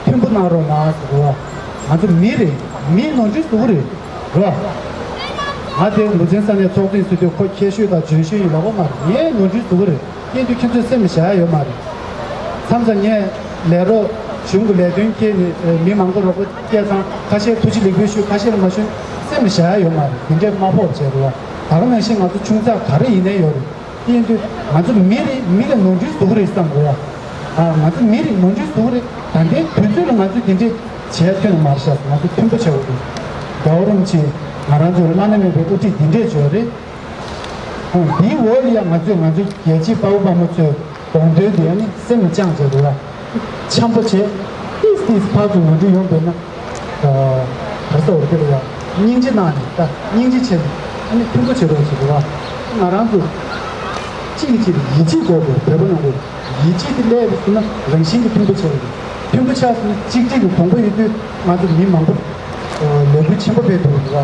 མཐུན་པོ་གནང་རོགས་གནང་ཟེར་རེད་བ། ང་ཚོ་མི་རེད། མིའི་ནོར་འཁྲུལ་བཟོ་གི་རེད། རེད་བ། ང་དེ་ལུས་རྩལ་ས་གནས་ཚོགས་ཐེངས་ཟེར་དུས་ཁོ་མཁས་ཤོས་དང་འཇོན་ཤོས་ཡིན་ལབ་པ་མ་རེད། ངའི་ནོར་འཁྲུལ་བཟོ་གི་རེད། ཡིན་དུས་ཁྱེད་ཚོས་སེམས་ལ་བཞག་ཡ་ཡོད་མ་རེད། མཚམས་མཚམས་ངས་ལས་རོགས་གཞུང་གི་ལས་དོན་འཁྱེར་ནས་མི་མང་པོ་རོགས་པ་སྐྱེས་ཙང་ཁ་ཤས་ཐུགས་རྗེ་ལེགས་འབུལ་ཞུ། ཁ་ཤས་མ་ཞུ། སེམས་ལ་བཞག་ཡ་ཡོད་མ་རེད། དེ་འདྲས་མ་ཕོག་བྱས་རེད་བ། ད་ག་ནང་བཞིན་ང་ཚོ་ཆུང་ཙག་ག་རེ་ཡིན་ནའི་ཡོད་རེད། དེ་ཡིན་དུས་ང་ཚོ་མི་རེད། མི་ལ་ནོར་འཁྲུལ་བཟོ་གི་རེད་བསམ་དགོས་བ། ཨ་ང་ཚོ་མི་རེད། ནོར་འཁྲུལ་བཟོ་གི་རེད། ད་ལྟའི་དུས་ཚོད་ལ་ང་ཚོས་དེ་འདྲས་བྱས་ཐོན་ནས་མ་རེད་ཤག་ང་ཚོ་མཐུན་པོ་བྱེད་དགོས་འདུག་རྒྱལ་བ་རིན་པོ་ཆེ་ང་རང་ཚོར་བླ་ན་མེད་པའི་དབུ་ཁྲིད་འདི་འདྲས་བྱོས་རེད། ཨང་། དེའི་འོག་ལ་ཡང་ང་ཚོས་ང་ཚོའི་རྒྱལ་གཅེས་དཔའ་བོ་དཔའ་མོ་ཚོའི་དགོངས་དོན་དེ་ནི་སེམས་ལ་བཅངས་བྱས་འདུག་ལ། འཆམ་པོ་བྱས། ཏིས་ཏིས་ཕར་ཚུར་ནོར་འཁྲུལ་ཡོང་བས་ན། ག་རེ་ཟེར་དགོས་རེད། དེ་ལ་ཡང་སྙིང་རྗེ་གནང་ནས་ད་སྙིང་རྗེ་བྱས་ནས་ཨ་ནི་མཐུན་པོ་བྱེད་རོགས་བྱེད་དགོས་བ། ང་རང་ཚོ་གཅིག་གིས་གཅིག་ལ་ཡིད་ཆེས་དགོས་དགོས། བོད་པ་ནང་ཁུལ་ཡིད་ཆེས་དེ་སླེབས་སོང་ན་རང་བཞིན་གྱིས་མཐུན་པོ་བྱེད་དགོས། མཐུན་པོ་ཆགས་སོང་ན་གཅིག་སྒྲིལ་གྱི་གོམ་པ་ཡོད་དུས་ང་ཚོ་མི་མང་པོ་ལས་འགུལ་ཆེན་པོ་སྤེལ་ཐུབ་འདུག་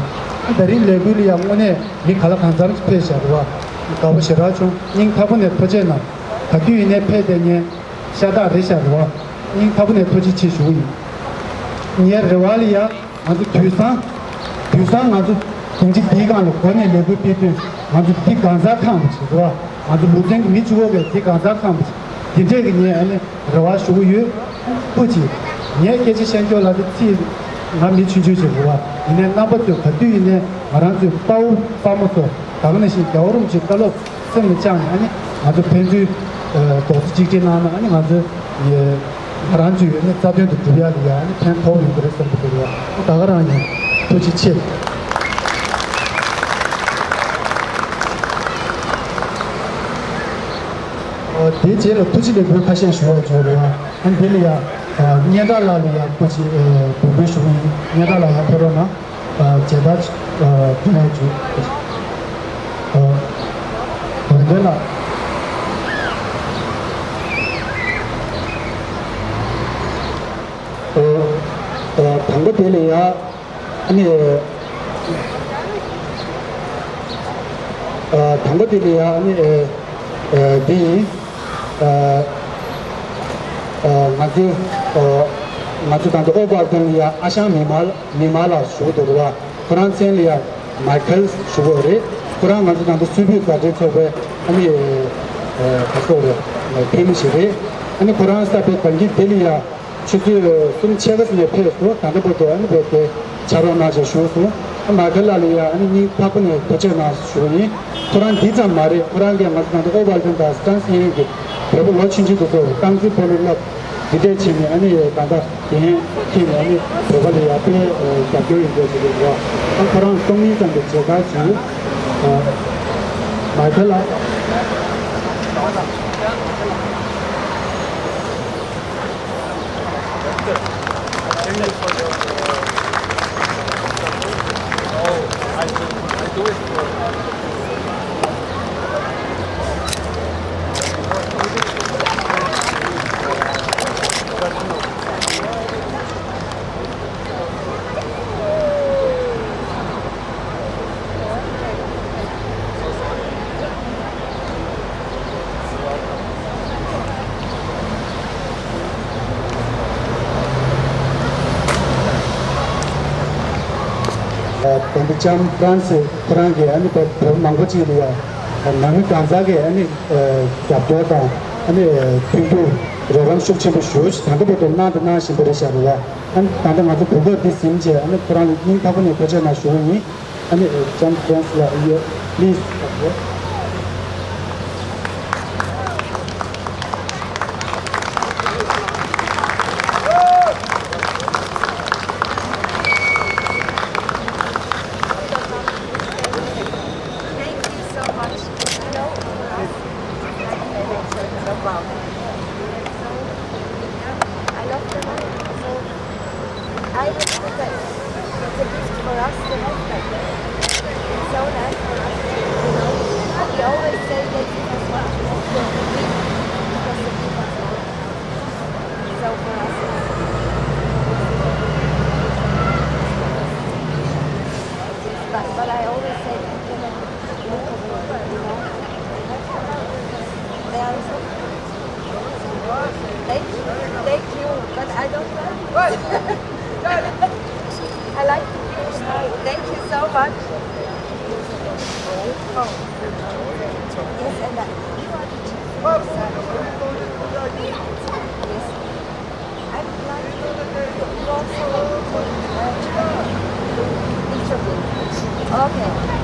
བ། ད་རིང་ལས་འགུལ་ལ་ཡང་དངོས་གནས་མི་ག་ལ་གང་འཚམ་ཕེབས་བཞག་འདུག་བ། དགའ་པོ་ཞེ་དྲག་བྱུང་། སྙིང་ཐག་པ་ནས་ཐུགས་རྗེ་གནང་། ག་དུས་ཡིན་ནའི་ཕེབས་བསྡད་མཁན་ཤ་སྟག་རེད་བཞག་འདུག་བ། སྙིང་ཐག་པ་ནས་ཐུགས་རྗེ་ཆེ་ཞུ་གི་ཡིན། ངའི་རེ་བ་ལ་ཡ་ང་ཚོ་དུས་སང་། དུས་སང་ང་ཚོ་དེང་ཕྱིན་འདིའི་སྒང་ལ་འགོ་ནས་ལས་འགུལ་སྤེལ་དུས་ང་ཚོ་འདི་གང་ཟག་ཁག་མ་ཞིག་རེད་བ། ང་ཚོ་ལུང་ཚན་གྱི་མི་གཅིག་པོ་བས་འདི་གང་ཟག་ཁག་མ་ཞིག་འདི་འདྲས་ཀྱི་ངས་ཨ་ནི་རེ་བ་ཞུ་གི་ཡོད། སྐུ་མཁྱེན། ངས་སྐད་ཆ་བཤད་རྒྱུ་ལ་དེ་ཚིག་ང་མི་ཆུང་ཆུང་ཞིག་རེད་བ། ཡིན་ནའི་རྣམ་པ་ཚོས་ག་དུས་ཡིན་ནའི་ང་རང་ཚོའི་དཔའ་བོ་དཔའ་མོ་ཚོ་ད་ག་ནང་བཞིན་རྒྱལ་བ་རིན་པོ་ཆེའི་བཀའ་སློབ་སེམས་ལ་བཅངས་ནས་ཨ་ནི་ང་ཚོ་ཕན་ཚུན་རྡོག་རྩ་གཅིག་སྒྲིལ་གནང་ན་ཨ་ནི་ང་ཚོ་ང་རང་ཚོའི་ཨ་ནི་རྩ་དོན་དུ་སྒྲུབ་ཡ་ལ་ཡ་ཨ་ནི་ཕན་ཐོགས་ཡོང་གི་རེད་བསམ་གྱི་འདུག་རེད་བ། ད་ག་རང་ཡིན། ཐུགས་རྗེ་ཆེ། དེའི་རྗེས་ལ་ཐུགས་རྗེ་ལེགས་འབུལ་ཁ་ཤས་ཞུ་བར་བྱོན་རེད་བ། ཨ་ནི་འདི་ལ་ཡ་སྙན་གྲགས་ལགས་ལ་ཡ་སྐུ་མཁྱེན་འབུལ་འབུལ་ཞུ་གི་ཡིན། སྙན་གྲགས་ལགས་ཡ་ཕེབས་རོགས་གནང་། མཇལ་དར་སྐྱོན་ཡོད་བྱུང་། འོས་འདེམས་ལགས། དང་པོ་དེ་ལ་ཡ་ཨ་ནི་དང་པོ་དེ་ལ་ཡ་ཨ་ནི་འདི་ཡིན། ང་ཚོའི་ང་ཚོ་དང་པོ་ཨོ་བར་དོན་ལ་ཡ་ཨ་ཞང་མི་མ་མི་མ་ལགས་ཞུ་འདུག་རེད་བ། ཁོ་རང་མཚན་ལ་ཡ་མའི་ཁལ་ཞུ་གི་རེད། ཁོ་རང་ང་ཚོ་དང་པོ་སུད་བོད་མཛའ་འབྲེལ་ཚོགས་པའི་ཨ་ནི་ག་ཚོགས་རེད། འཐུས་མི་ཞིག་རེད། ཨ་ནི་ཁོ་རང་གསར་པའི་གང་གི་དེ་ལ་ཡ་ཆུ་ཚོད་གསུམ་ཕྱེད་ཀ་ཙམ་ནས་ཕེབས་སོང་། ད་ལྟ་བར་དུ་ཨ་ནི་བོད་དེ་ཕྱག་རོགས་གནང་ཞེས་ཞུས་སོང་། ཨ་མའི་ཁལ་ལགས་ལ་ཡ་ཨ་ནི་སྙིང་ཐག་པ་ནས་ཐུགས་རྗེ་གནང་ཞུ་གི་ཡིན། ཁོ་རང་འདི་ཙམ་མ་རེད། ཁོ་རང་གིས་ང་ཚོ་ནང་དུ་ཨོ་བར་དོན་དང་སི་ཀྲན་སི་ཡན་གྱི་བོད་པ་ལོ་ཆུང་ཆུང་དེ་ཚོར་རྐང་འཛིན་སྤོ་ལོ་བསླབ་འདི་འདྲས་བྱས་ནས་ཨ་ནི་ད་ལྟ་འགན་འཁྱེར་ནས་ཨ་ནི་བོད་པ་ལ་ཡ་དཔེ་རྒྱབ་སྐྱོར་ཡོད་འདུག་ཟེར་གྱི་འདུག་ཨ་ཁོ་རང་སྟོང་ཉིད་ཙམ་གྱི་མཇལ་ཁ་ཞུས། མ་ཁེ་ལ། དོན་དུ་ལྕམ་ཧྥ་རན་སི་ཁོ་རང་གིས་ཨ་ནི་བོད་བོད་མང་པོ་ཅིག་ལ་ཡ་ནང་མི་གང་ཟག་གི་ཨ་ནི་རྒྱབ་སྐྱོར་དང་ཨ་ནི་མཐུན་འགྱུར་རོགས་རམ་ཤུགས་ཆེན་པོ་ཞེ་པོ་ཞིག་ད་ལྟ་བར་དུ་གནང་དང་གནང་བཞིན་པ་རེད་ཤག་རེད་བ། ཨ་ནི་ད་ལྟ་ང་ཚོ་གོ་སྐབས་འདི་ཟིན་རྗེས་ཨ་ནི་ཁོ་རང་ལ་སྙིང་ཐག་པ་ནས་ཐུགས་རྗེ་གནང་ཞུ་གི་ཡིན། ཨ་ནི་ལྕམ་ཧྥ་རན་སི་ལགས་ཡོད། Please. Thank you so much. You know, for us, it's like an adventure. So wow. So, yeah, I love the money. So, I would say that it's a gift for us to have that. It's so nice for us, you know. We always say that we must want to move to the big because the big ones are so for us. But, but I always say, you know, they are so Thank you. Thank you. But I don't like it. I like to finish now. Thank you so much. Oh. Yes, and I, you are the chief. Yes. I would like to, you also, uh, picture with me. Okay.